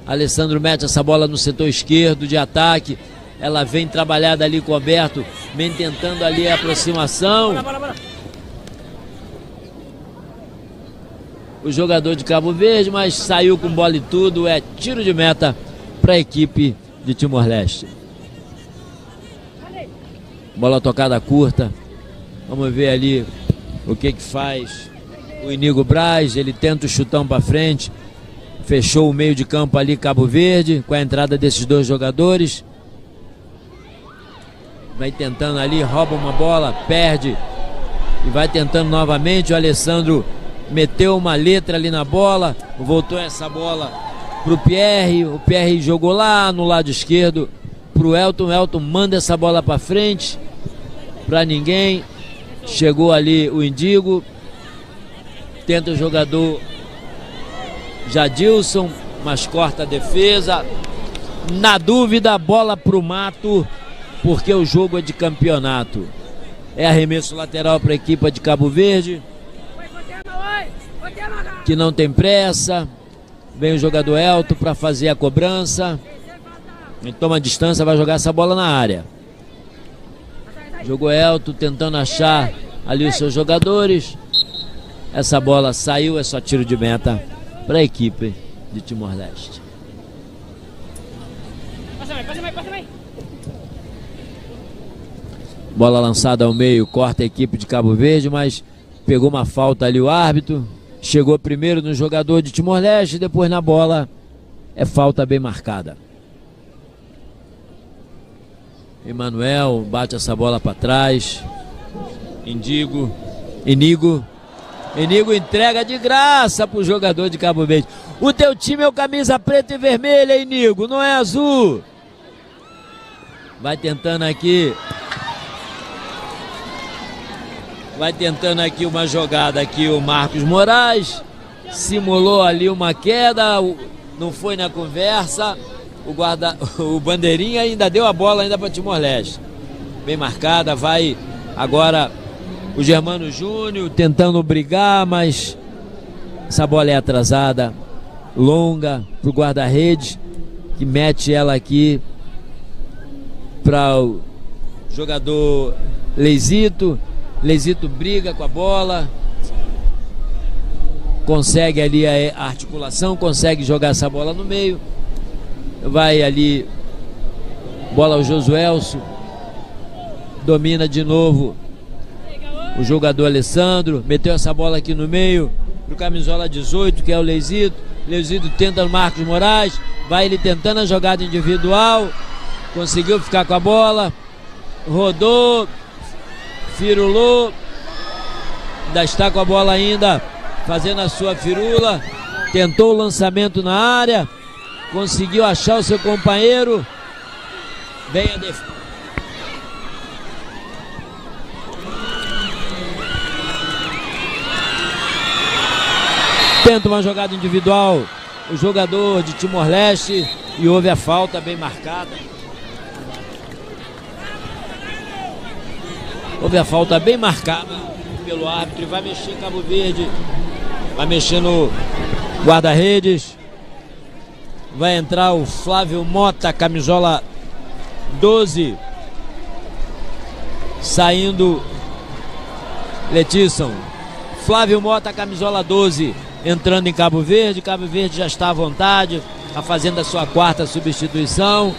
Alessandro mete essa bola no setor esquerdo de ataque. Ela vem trabalhada ali com o Alberto, vem tentando ali a aproximação. O jogador de Cabo Verde, mas saiu com bola e tudo. É tiro de meta para a equipe de Timor-Leste. Bola tocada curta. Vamos ver ali o que que faz o Inigo Braz. Ele tenta o chutão para frente. Fechou o meio de campo ali, Cabo Verde, com a entrada desses dois jogadores. Vai tentando ali, rouba uma bola, perde. E vai tentando novamente. O Alessandro meteu uma letra ali na bola. Voltou essa bola pro Pierre. O Pierre jogou lá no lado esquerdo pro Elton. O Elton manda essa bola para frente, para ninguém. Chegou ali o Indigo. Tenta o jogador Jadilson, mas corta a defesa. Na dúvida, bola pro mato, porque o jogo é de campeonato. É arremesso lateral para a equipa de Cabo Verde, que não tem pressa. Vem o jogador Elton para fazer a cobrança. Ele toma a distância, vai jogar essa bola na área. Jogou Elton tentando achar ali os seus jogadores. Essa bola saiu, é só tiro de meta para a equipe de Timor-Leste. Bola lançada ao meio, corta a equipe de Cabo Verde, mas pegou uma falta ali o árbitro. Chegou primeiro no jogador de Timor-Leste, depois na bola. É falta bem marcada. Emanuel bate essa bola para trás. Indigo. Inigo. Inigo entrega de graça pro jogador de Cabo Verde. O teu time é o camisa preta e vermelha, Inigo, não é azul. Vai tentando aqui. Vai tentando aqui uma jogada aqui o Marcos Moraes. Simulou ali uma queda, o- não foi na conversa. O guarda, o bandeirinha ainda deu a bola ainda para Timor-Leste. Bem marcada, vai agora o Germano Júnior tentando brigar, mas essa bola é atrasada, longa pro guarda-redes, que mete ela aqui para o jogador Leizito. Leizito briga com a bola, consegue ali a articulação, consegue jogar essa bola no meio. Vai ali, bola ao Josuelso. Domina de novo O jogador Alessandro meteu essa bola aqui no meio pro camisola dezoito, que é o Leizito. Leizito tenta no Marcos Moraes, vai ele tentando a jogada individual, conseguiu ficar com a bola, rodou, firulou, ainda está com a bola ainda, fazendo a sua firula, tentou o lançamento na área, conseguiu achar o seu companheiro, vem a defesa. Tenta uma jogada individual o jogador de Timor-Leste e houve a falta bem marcada. Houve a falta bem marcada pelo árbitro e vai mexer Cabo Verde. Vai mexer no guarda-redes. Vai entrar o Flávio Mota, camisola doze. Saindo Letisson. Flávio Mota, camisola doze, entrando em Cabo Verde. Cabo Verde já está à vontade, está fazendo a sua quarta substituição.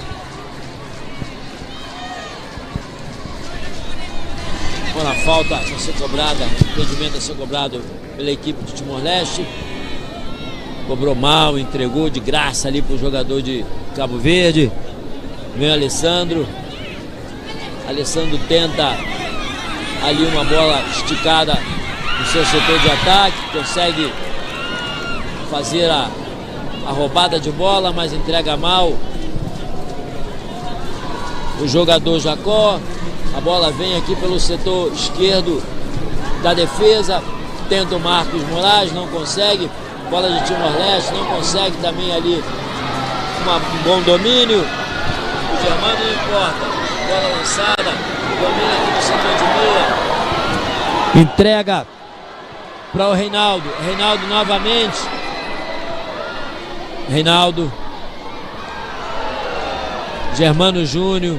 Agora a falta a ser cobrada, impedimento a ser cobrado pela equipe de Timor-Leste. Cobrou mal, entregou de graça ali pro jogador de Cabo Verde. Vem Alessandro. Alessandro tenta ali uma bola esticada no seu setor de ataque, consegue fazer a, a roubada de bola, mas entrega mal. O jogador Jacó, a bola vem aqui pelo setor esquerdo da defesa, tenta o Marcos Moraes, não consegue. Bola de Timor-Leste, não consegue também ali uma, um bom domínio. O Germano não importa. Bola lançada, domina aqui no setor de meia. Entrega para o Reinaldo. Reinaldo novamente. Reinaldo. Germano Júnior.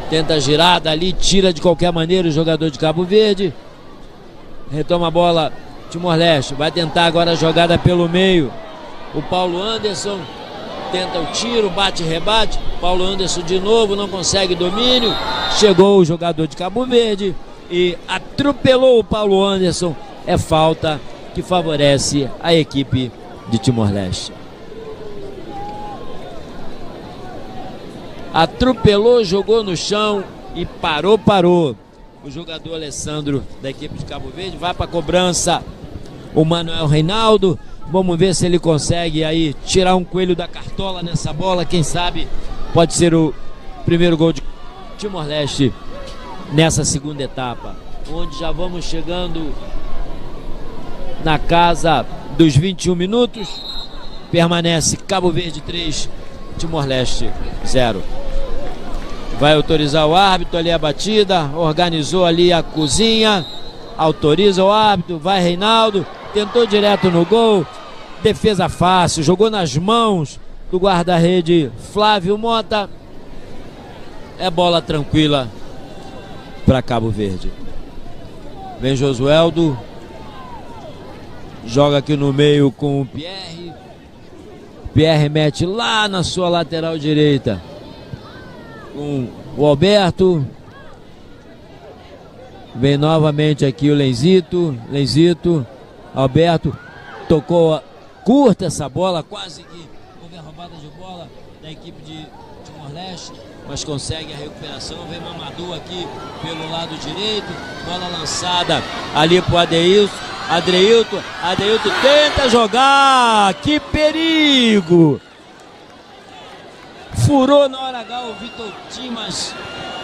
Tenta a girada ali, tira de qualquer maneira o jogador de Cabo Verde. Retoma a bola Timor-Leste. Vai tentar agora a jogada pelo meio. O Paulo Anderson tenta o tiro, bate, rebate. Paulo Anderson de novo, não consegue domínio. Chegou o jogador de Cabo Verde e atropelou o Paulo Anderson. É falta que favorece a equipe de Timor-Leste. Atropelou, jogou no chão e parou, parou. O jogador Alessandro, da equipe de Cabo Verde, vai para a cobrança. O Manuel Reinaldo. Vamos ver se ele consegue aí tirar um coelho da cartola nessa bola. Quem sabe pode ser o primeiro gol de Timor-Leste nessa segunda etapa, onde já vamos chegando na casa dos vinte e um minutos. Permanece Cabo Verde três, Timor-Leste zero. Vai autorizar o árbitro ali a batida, organizou ali a cozinha, autoriza o árbitro, vai Reinaldo, tentou direto no gol, defesa fácil, jogou nas mãos do guarda-rede Flávio Mota. É bola tranquila para Cabo Verde. Vem Josueldo, joga aqui no meio com o Pierre. Pierre mete lá na sua lateral direita com o Alberto. Vem novamente aqui o Lenzito. Lenzito, Alberto tocou curta essa bola, quase que houve a roubada de bola da equipe de Timor-Leste, mas consegue a recuperação. Vem Mamadou aqui pelo lado direito, bola lançada ali pro Adeilson. Adreilton, Adeilton tenta jogar, que perigo! Furou na hora H o Vitor Dimas,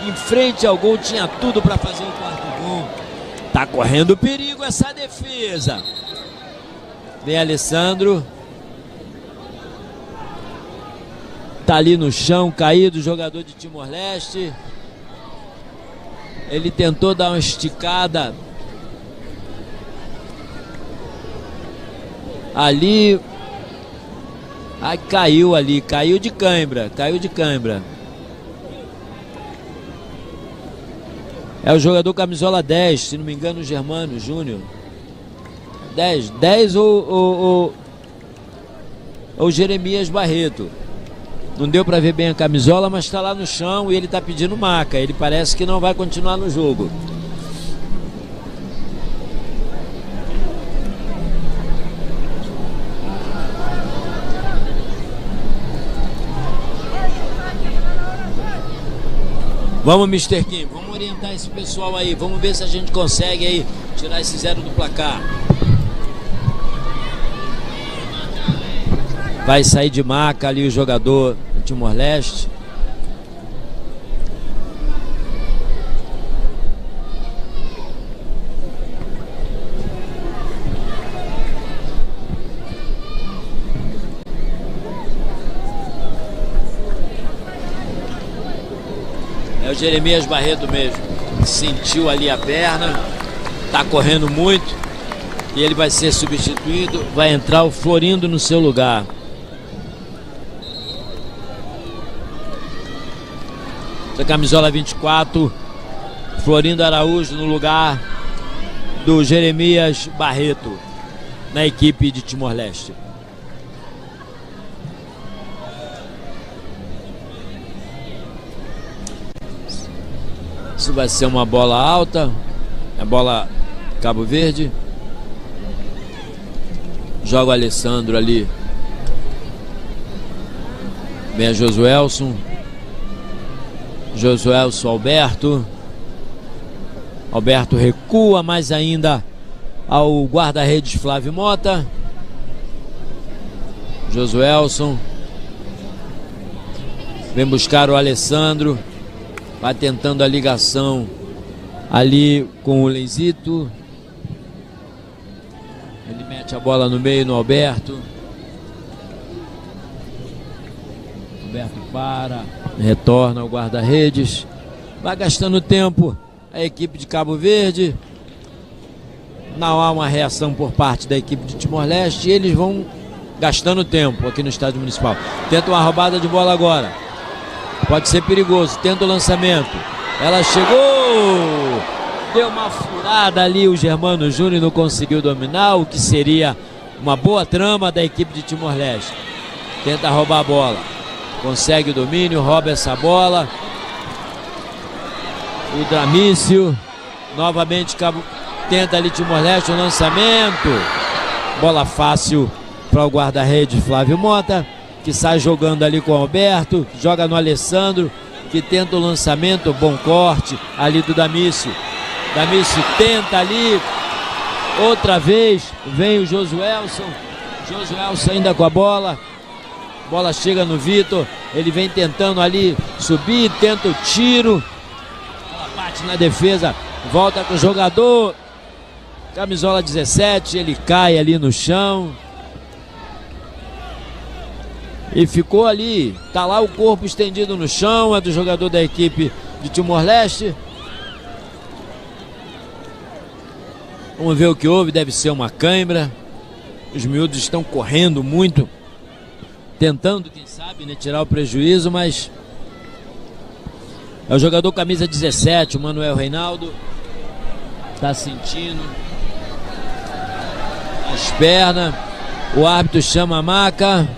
em frente ao gol, tinha tudo para fazer o quarto gol. Tá correndo perigo essa defesa. Vem Alessandro. Tá ali no chão, caído, jogador de Timor-Leste. Ele tentou dar uma esticada ali. Aí caiu ali, caiu de cãibra, caiu de cãibra. É o jogador camisola dez, se não me engano, o Germano Júnior. Dez, dez ou, ou, ou, ou Jeremias Barreto. Não deu para ver bem a camisola, mas tá lá no chão e ele tá pedindo maca. Ele parece que não vai continuar no jogo. Vamos, Mister Kim, vamos orientar esse pessoal aí. Vamos ver se a gente consegue aí tirar esse zero do placar. Vai sair de maca ali o jogador do Timor-Leste. É o Jeremias Barreto mesmo. Sentiu ali a perna, tá correndo muito e ele vai ser substituído. Vai entrar o Florindo no seu lugar. Da camisola vinte e quatro, Florindo Araújo no lugar do Jeremias Barreto, na equipe de Timor-Leste. Isso vai ser uma bola alta. É bola Cabo Verde. Joga o Alessandro ali. Vem Josuelson. Josuelson, Alberto. Alberto recua mais ainda ao guarda-redes Flávio Mota. Josuelson. Vem buscar o Alessandro. Vai tentando a ligação ali com o Leizito. Ele mete a bola no meio, no Alberto. Alberto para, retorna ao guarda-redes. Vai gastando tempo a equipe de Cabo Verde. Não há uma reação por parte da equipe de Timor-Leste. E eles vão gastando tempo aqui no Estádio Municipal. Tenta uma roubada de bola agora. Pode ser perigoso. Tenta o lançamento. Ela chegou. Deu uma furada ali. O Germano Júnior não conseguiu dominar, o que seria uma boa trama da equipe de Timor-Leste. Tenta roubar a bola. Consegue o domínio, rouba essa bola. O Dramício. Novamente, Cabo tenta ali Timor-Leste, o lançamento. Bola fácil para o guarda-redes Flávio Mota, que sai jogando ali com o Alberto, joga no Alessandro, que tenta o lançamento, bom corte ali do Damício. Damício tenta ali, outra vez vem o Josuelson. Josuelson ainda com a bola. Bola chega no Vitor, ele vem tentando ali subir, tenta o tiro. Bola bate na defesa, volta com o jogador. Camisola dezessete, ele cai ali no chão. E ficou ali, tá lá o corpo estendido no chão, é do jogador da equipe de Timor-Leste. Vamos ver o que houve, deve ser uma cãibra. Os miúdos estão correndo muito, tentando, quem sabe, né, tirar o prejuízo, mas é o jogador camisa dezessete, o Manuel Reinaldo. Tá sentindo as pernas. O árbitro chama a maca.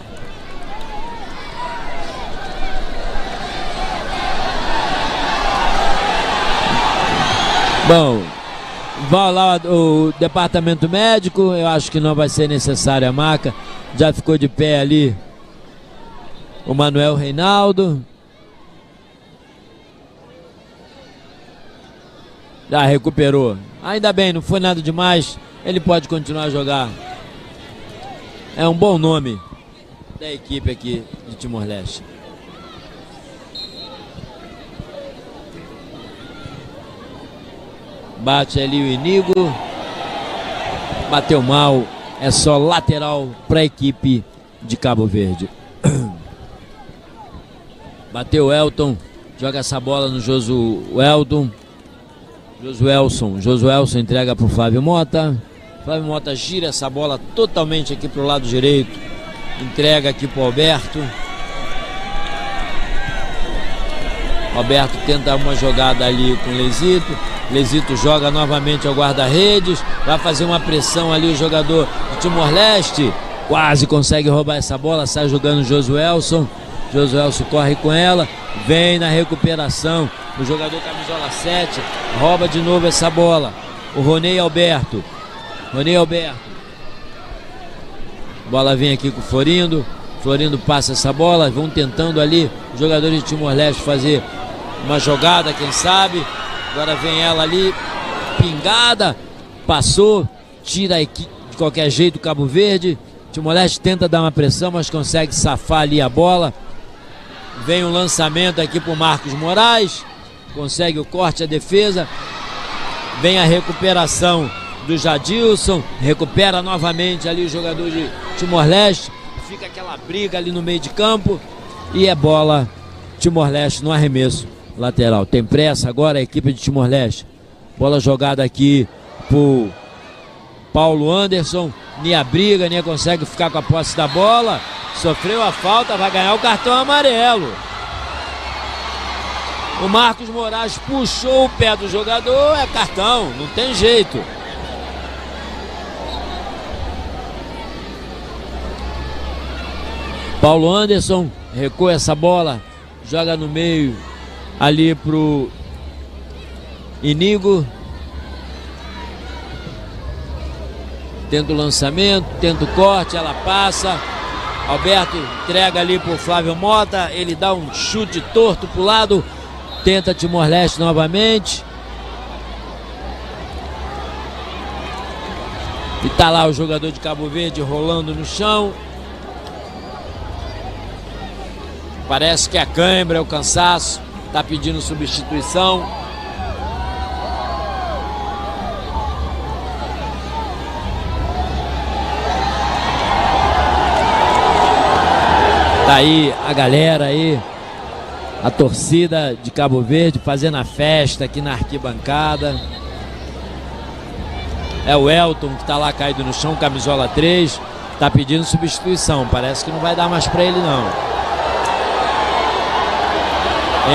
Bom, vai lá o departamento médico. Eu acho que não vai ser necessária a maca. Já ficou de pé ali o Manuel Reinaldo. Já recuperou. Ainda bem, não foi nada demais. Ele pode continuar a jogar. É um bom nome da equipe aqui de Timor-Leste. Bate ali o Inigo. Bateu mal. É só lateral para a equipe de Cabo Verde. Bateu o Elton. Joga essa bola no Josuelton. Josuelson. Josuelson entrega pro Flávio Mota. Flávio Mota gira essa bola totalmente aqui pro lado direito. Entrega aqui pro Alberto. Alberto tenta uma jogada ali com o Lezito. Lezito joga novamente ao guarda-redes. Vai fazer uma pressão ali o jogador de Timor-Leste. Quase consegue roubar essa bola. Sai jogando o Josuelson. Josuelson corre com ela. Vem na recuperação. O jogador camisola sete rouba de novo essa bola. O Roney Alberto. Roney Alberto. Bola vem aqui com o Florindo. Florindo passa essa bola. Vão tentando ali os jogadores de Timor-Leste fazer Uma jogada, quem sabe. Agora vem ela ali, pingada, passou, tira a equi-, de qualquer jeito Cabo Verde. Timor-Leste tenta dar uma pressão, mas consegue safar ali a bola. Vem o lançamento aqui pro Marcos Moraes. Consegue o corte, a defesa. Vem a recuperação do Jadilson. Recupera novamente ali o jogador de Timor-Leste. Fica aquela briga ali no meio de campo. E é bola Timor-Leste no arremesso lateral. Tem pressa agora a equipe de Timor-Leste. Bola jogada aqui pro Paulo Anderson. Nia briga, Nia consegue ficar com a posse da bola. Sofreu a falta, vai ganhar o cartão amarelo. O Marcos Moraes puxou o pé do jogador, é cartão, não tem jeito. Paulo Anderson recua essa bola, joga no meio ali pro Inigo. Tenta o lançamento, tenta o corte, ela passa. Alberto entrega ali pro Flávio Mota, ele dá um chute torto pro lado, tenta Timor-Leste novamente. E tá lá o jogador de Cabo Verde rolando no chão. Parece que é a cãibra, é o cansaço. Tá pedindo substituição. Tá aí a galera aí, a torcida de Cabo Verde fazendo a festa aqui na arquibancada. É o Elton que tá lá caído no chão, camisola três. Tá pedindo substituição. Parece que não vai dar mais pra ele, não.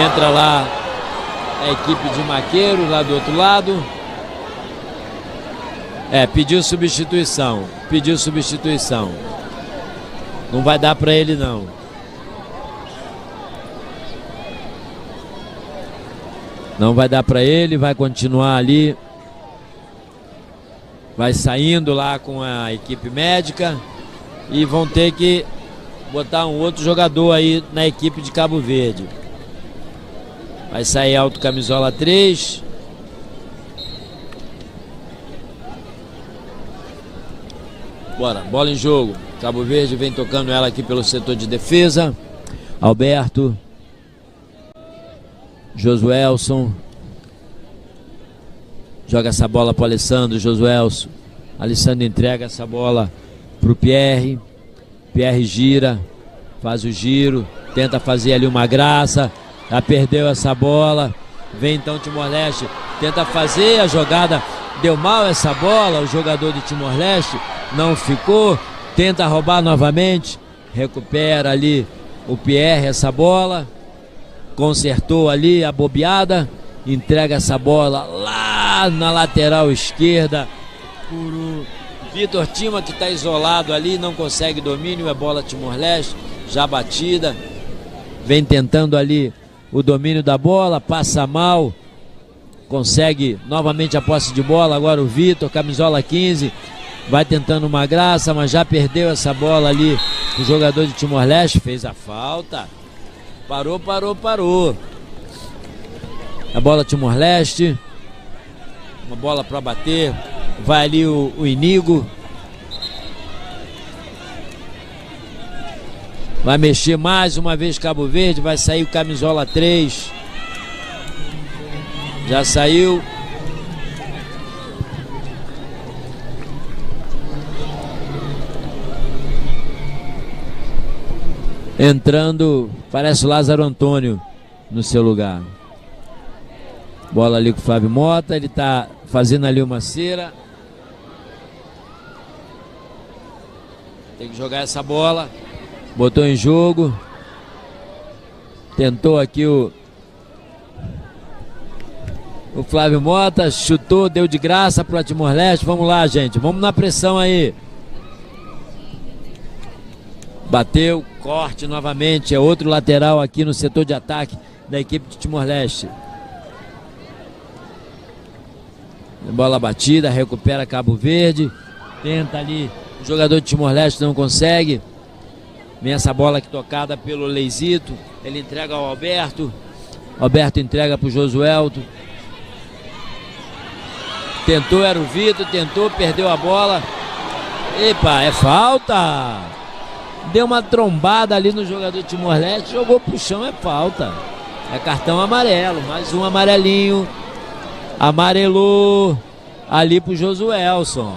Entra lá a equipe de Maqueiro, lá do outro lado. É, pediu substituição. Pediu substituição. Não vai dar pra ele, não. Não vai dar pra ele, vai continuar ali. Vai saindo lá com a equipe médica e vão ter que botar um outro jogador aí na equipe de Cabo Verde. Vai sair Alto, camisola três. Bora, bola em jogo. Cabo Verde vem tocando ela aqui pelo setor de defesa. Alberto. Josuelson. Joga essa bola pro Alessandro. Josuelson. Alessandro entrega essa bola pro Pierre. Pierre gira. Faz o giro. Tenta fazer ali uma graça. Já perdeu essa bola. Vem então Timor-Leste. Tenta fazer a jogada. Deu mal essa bola. O jogador de Timor-Leste não ficou. Tenta roubar novamente. Recupera ali o Pierre essa bola. Consertou ali a bobeada. Entrega essa bola lá na lateral esquerda. Pro Vitor Tima, que tá isolado ali, não consegue domínio. É bola Timor-Leste, já batida. Vem tentando ali o domínio da bola, passa mal. Consegue novamente a posse de bola. Agora o Vitor, camisola quinze. Vai tentando uma graça, mas já perdeu essa bola ali. O jogador de Timor-Leste fez a falta. Parou, parou, parou. A bola Timor-Leste. Uma bola pra bater. Vai ali o, o Inigo. Vai mexer mais uma vez Cabo Verde. Vai sair o camisola três. Já saiu. Entrando, parece o Lázaro Antônio no seu lugar. Bola ali com o Flávio Mota, ele tá fazendo ali uma cera. Tem que jogar essa bola. Botou em jogo. Tentou aqui o, o Flávio Mota, chutou, deu de graça pro Timor-Leste. Vamos lá, gente. Vamos na pressão aí. Bateu, corte novamente. É outro lateral aqui no setor de ataque da equipe de Timor-Leste. Bola batida, recupera Cabo Verde. Tenta ali, o jogador de Timor-Leste não consegue. Vem essa bola aqui tocada pelo Leizito. Ele entrega ao Alberto. Roberto entrega pro Josuelton. Tentou, era o Vitor, tentou, perdeu a bola. Epa, é falta! Deu uma trombada ali no jogador de Timor-Leste, jogou pro chão, é falta. É cartão amarelo, mais um amarelinho. Amarelou ali pro Josuelson.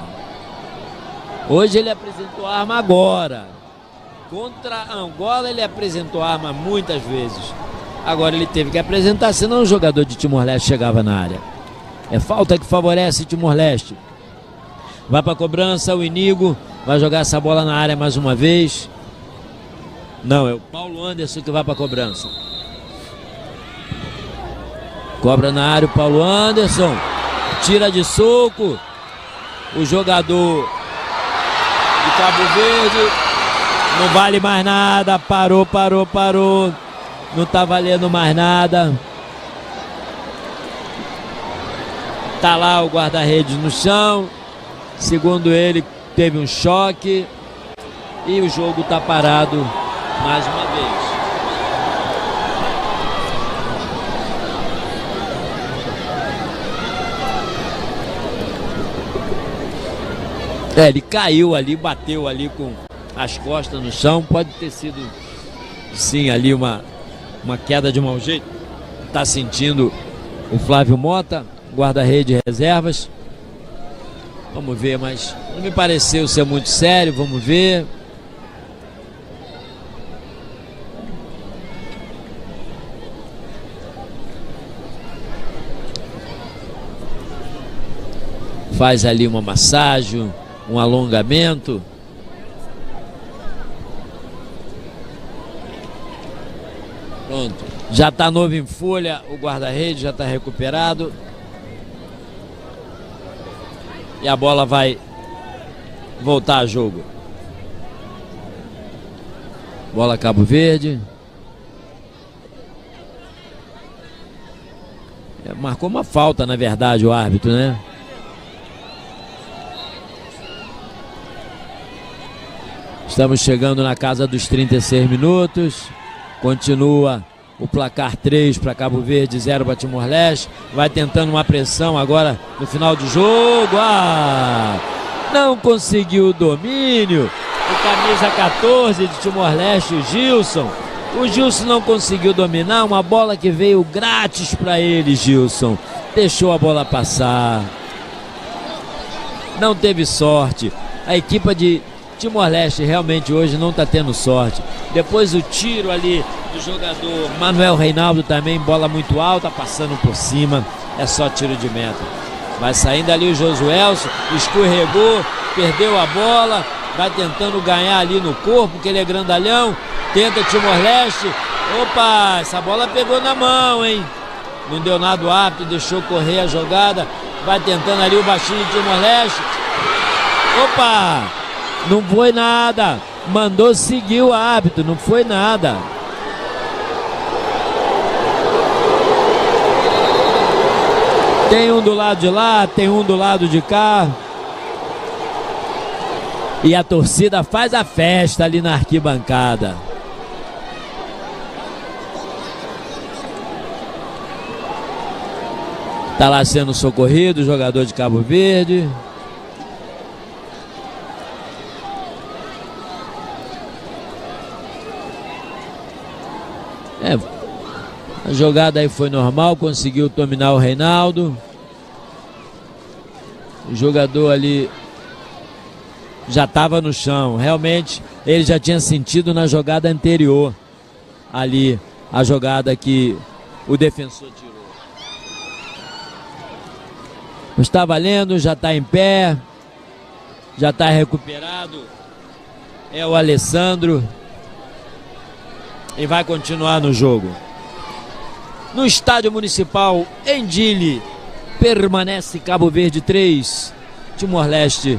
Hoje ele apresentou arma agora. Contra Angola ele apresentou arma muitas vezes. Agora ele teve que apresentar, senão o jogador de Timor-Leste chegava na área. É falta que favorece Timor-Leste. Vai pra cobrança, o Inigo vai jogar essa bola na área mais uma vez. Não, é o Paulo Anderson que vai pra cobrança. Cobra na área o Paulo Anderson. Tira de soco. O jogador de Cabo Verde. Não vale mais nada. Parou, parou, parou. Não tá valendo mais nada. Tá lá o guarda-redes no chão. Segundo ele, teve um choque. E o jogo tá parado mais uma vez. É, ele caiu ali, bateu ali com as costas no chão. Pode ter sido, sim, ali uma, uma queda de mau jeito. Tá sentindo o Flávio Mota, guarda-rede reservas. Vamos ver, mas não me pareceu ser muito sério. Vamos ver. Faz ali uma massagem, um alongamento. Pronto. Já tá novo em folha o guarda-rede, já tá recuperado. E a bola vai voltar a jogo. Bola Cabo Verde. É, marcou uma falta, na verdade, o árbitro, né? Estamos chegando na casa dos trinta e seis minutos. Continua o placar três para Cabo Verde, zero para Timor-Leste. Vai tentando uma pressão agora no final do jogo. Ah! Não conseguiu o domínio. O camisa catorze de Timor-Leste, o Gilson. O Gilson não conseguiu dominar uma bola que veio grátis para ele, Gilson. Deixou a bola passar. Não teve sorte. A equipa de Timor-Leste realmente hoje não tá tendo sorte. Depois o tiro ali do jogador Manuel Reinaldo também, bola muito alta, passando por cima. É só tiro de meta. Vai saindo ali o Josuelson, escorregou, perdeu a bola, vai tentando ganhar ali no corpo, que ele é grandalhão. Tenta Timor-Leste. Opa, essa bola pegou na mão, hein? Não deu nada o árbitro, deixou correr a jogada. Vai tentando ali o baixinho de Timor-Leste. Opa! Não foi nada. Mandou seguir o árbitro, não foi nada. Tem um do lado de lá, tem um do lado de cá. E a torcida faz a festa ali na arquibancada. Tá lá sendo socorrido o jogador de Cabo Verde. É, a jogada aí foi normal, conseguiu dominar o Reinaldo. O jogador ali já tava no chão, realmente ele já tinha sentido na jogada anterior ali, a jogada que o defensor tirou. Mas tá valendo, já tá em pé, já tá recuperado. É o Alessandro e vai continuar no jogo. No Estádio Municipal, em Dili, permanece Cabo Verde três, Timor-Leste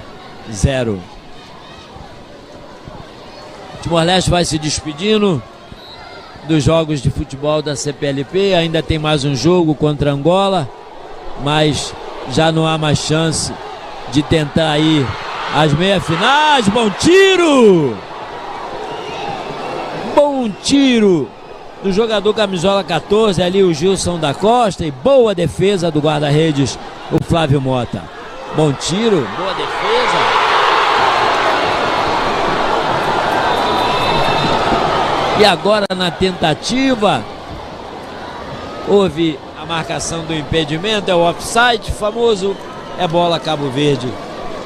zero. Timor-Leste vai se despedindo dos jogos de futebol da C P L P. Ainda tem mais um jogo contra Angola, mas já não há mais chance de tentar aí as meias finais. Bom tiro! Bom tiro! do jogador camisola catorze ali, o Gilson da Costa, e boa defesa do guarda-redes, o Flávio Mota. Bom tiro, boa defesa. E agora na tentativa, houve a marcação do impedimento, é o offside, famoso, é bola Cabo Verde,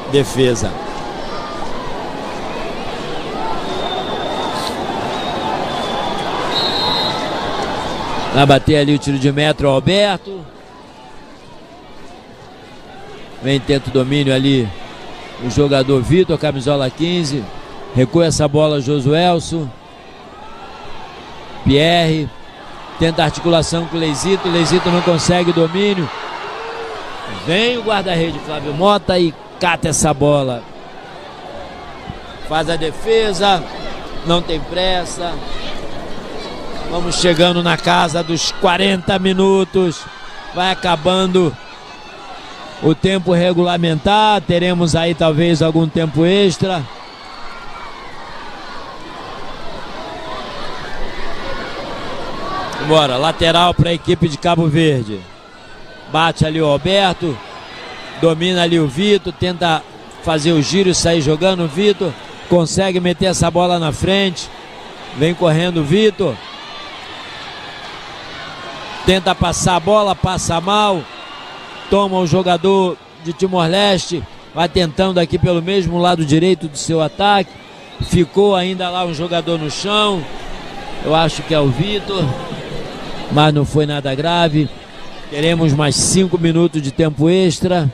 defesa. Vai bater ali o tiro de metro, Alberto. Vem, tenta o domínio ali o jogador Vitor, camisola quinze. Recua essa bola, Josuelson. Pierre. Tenta articulação com o Leizito. Leizito não consegue domínio. Vem o guarda-rede, Flávio Mota, e cata essa bola. Faz a defesa. Não tem pressa. Vamos chegando na casa dos quarenta minutos. Vai acabando o tempo regulamentar. Teremos aí talvez algum tempo extra. Bora, lateral para a equipe de Cabo Verde. Bate ali o Alberto. Domina ali o Vitor. Tenta fazer o giro e sair jogando. O Vitor consegue meter essa bola na frente. Vem correndo o Vitor. Tenta passar a bola, passa mal. Toma o jogador de Timor-Leste. Vai tentando aqui pelo mesmo lado direito do seu ataque. Ficou ainda lá um jogador no chão. Eu acho que é o Vitor. Mas não foi nada grave. Teremos mais cinco minutos de tempo extra.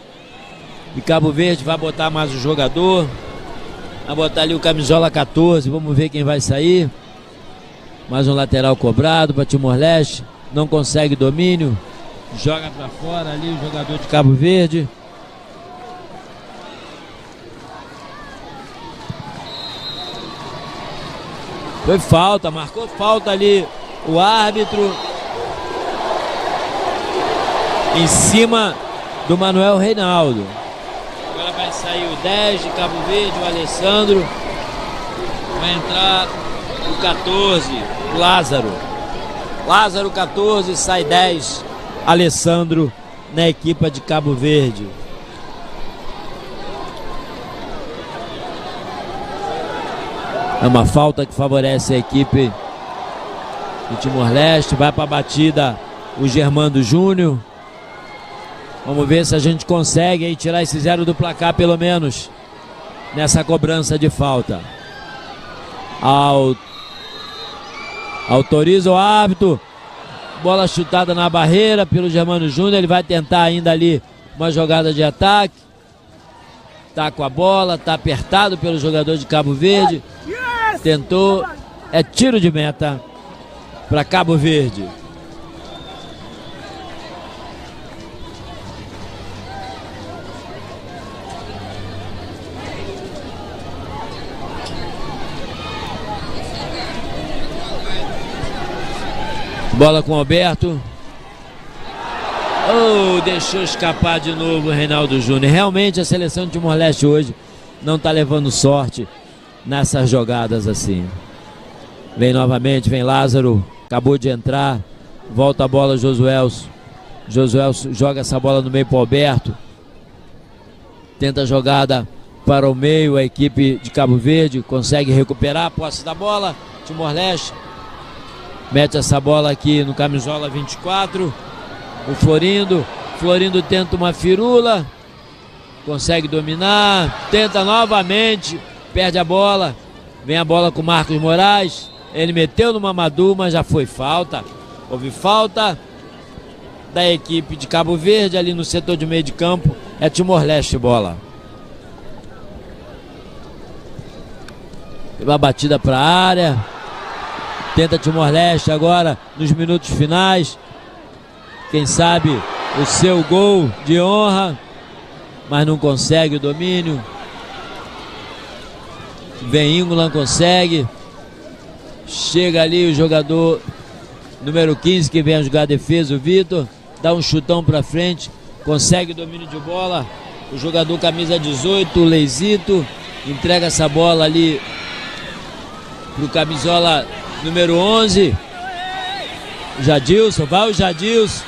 E Cabo Verde vai botar mais um jogador. Vai botar ali o camisola catorze. Vamos ver quem vai sair. Mais um lateral cobrado para Timor-Leste. Não consegue domínio. Joga para fora ali o jogador de Cabo Verde. Foi falta, marcou falta ali o árbitro em cima do Manuel Reinaldo. Agora vai sair o dez de Cabo Verde, o Alessandro. Vai entrar o catorze, o Lázaro. Lázaro, catorze, sai dez, Alessandro, na equipa de Cabo Verde. É uma falta que favorece a equipe de Timor-Leste. Vai para a batida o Germando Júnior. Vamos ver se a gente consegue aí tirar esse zero do placar, pelo menos nessa cobrança de falta. Au-, autoriza o árbitro. Bola chutada na barreira pelo Germano Júnior. Ele vai tentar ainda ali uma jogada de ataque. Tá com a bola, tá apertado pelo jogador de Cabo Verde. Tentou, é tiro de meta para Cabo Verde. Bola com o Alberto. Oh, deixou escapar de novo o Reinaldo Júnior. Realmente a seleção de Timor-Leste hoje não tá levando sorte nessas jogadas assim. Vem novamente, vem Lázaro. Acabou de entrar. Volta a bola, Josuelson. Josuelson joga essa bola no meio pro Alberto. Tenta a jogada para o meio, a equipe de Cabo Verde consegue recuperar a posse da bola. Timor-Leste mete essa bola aqui no camisola vinte e quatro. O Florindo. Florindo tenta uma firula. Consegue dominar. Tenta novamente. Perde a bola. Vem a bola com Marcos Moraes. Ele meteu no Mamadou, mas já foi falta. Houve falta da equipe de Cabo Verde ali no setor de meio de campo. É Timor-Leste bola. Teve a batida para a área. Tenta Timor-Leste agora nos minutos finais. Quem sabe o seu gol de honra, mas não consegue o domínio. Vem Ingo, não consegue. Chega ali o jogador número quinze que vem jogar a defesa, o Vitor. Dá um chutão para frente, consegue o domínio de bola. O jogador camisa dezoito, o Leizito, entrega essa bola ali pro camisola número onze. Jadilson, vai o Jadilson.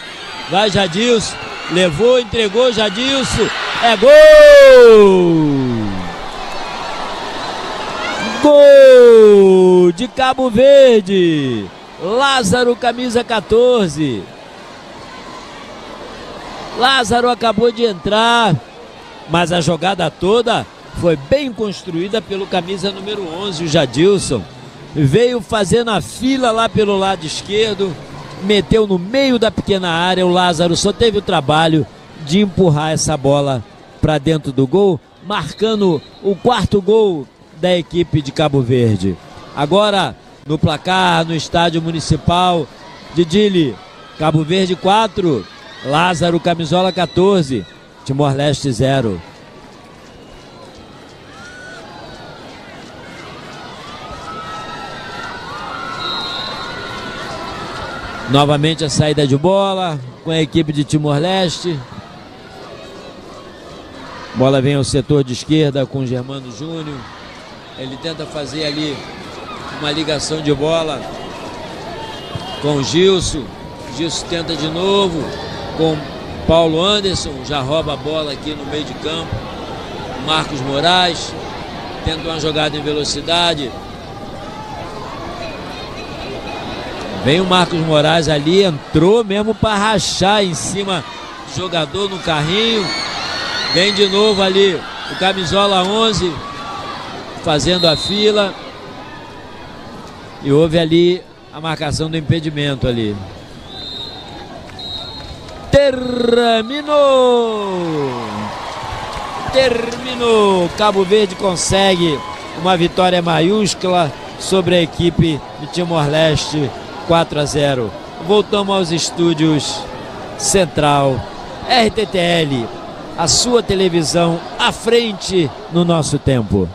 Vai Jadilson. Levou, entregou Jadilson. É gol! Gol de Cabo Verde. Lázaro, camisa catorze. Lázaro acabou de entrar, mas a jogada toda foi bem construída pelo camisa número onze, o Jadilson. Veio fazendo a fila lá pelo lado esquerdo, meteu no meio da pequena área. O Lázaro só teve o trabalho de empurrar essa bola para dentro do gol, marcando o quarto gol da equipe de Cabo Verde. Agora, no placar, no estádio municipal de Dili, Cabo Verde quatro, Lázaro, camisola catorze, Timor-Leste zero. Novamente a saída de bola com a equipe de Timor-Leste. Bola vem ao setor de esquerda com Germano Júnior. Ele tenta fazer ali uma ligação de bola com Gilson. Gilson tenta de novo com Paulo Anderson. Já rouba a bola aqui no meio de campo. Marcos Moraes tenta uma jogada em velocidade. Vem o Marcos Moraes ali, entrou mesmo para rachar em cima do jogador no carrinho. Vem de novo ali o camisola onze fazendo a fila. E houve ali a marcação do impedimento ali. Terminou! Terminou! Cabo Verde consegue uma vitória maiúscula sobre a equipe de Timor-Leste, quatro a zero. Voltamos aos estúdios Central, R T T L, a sua televisão à frente no nosso tempo.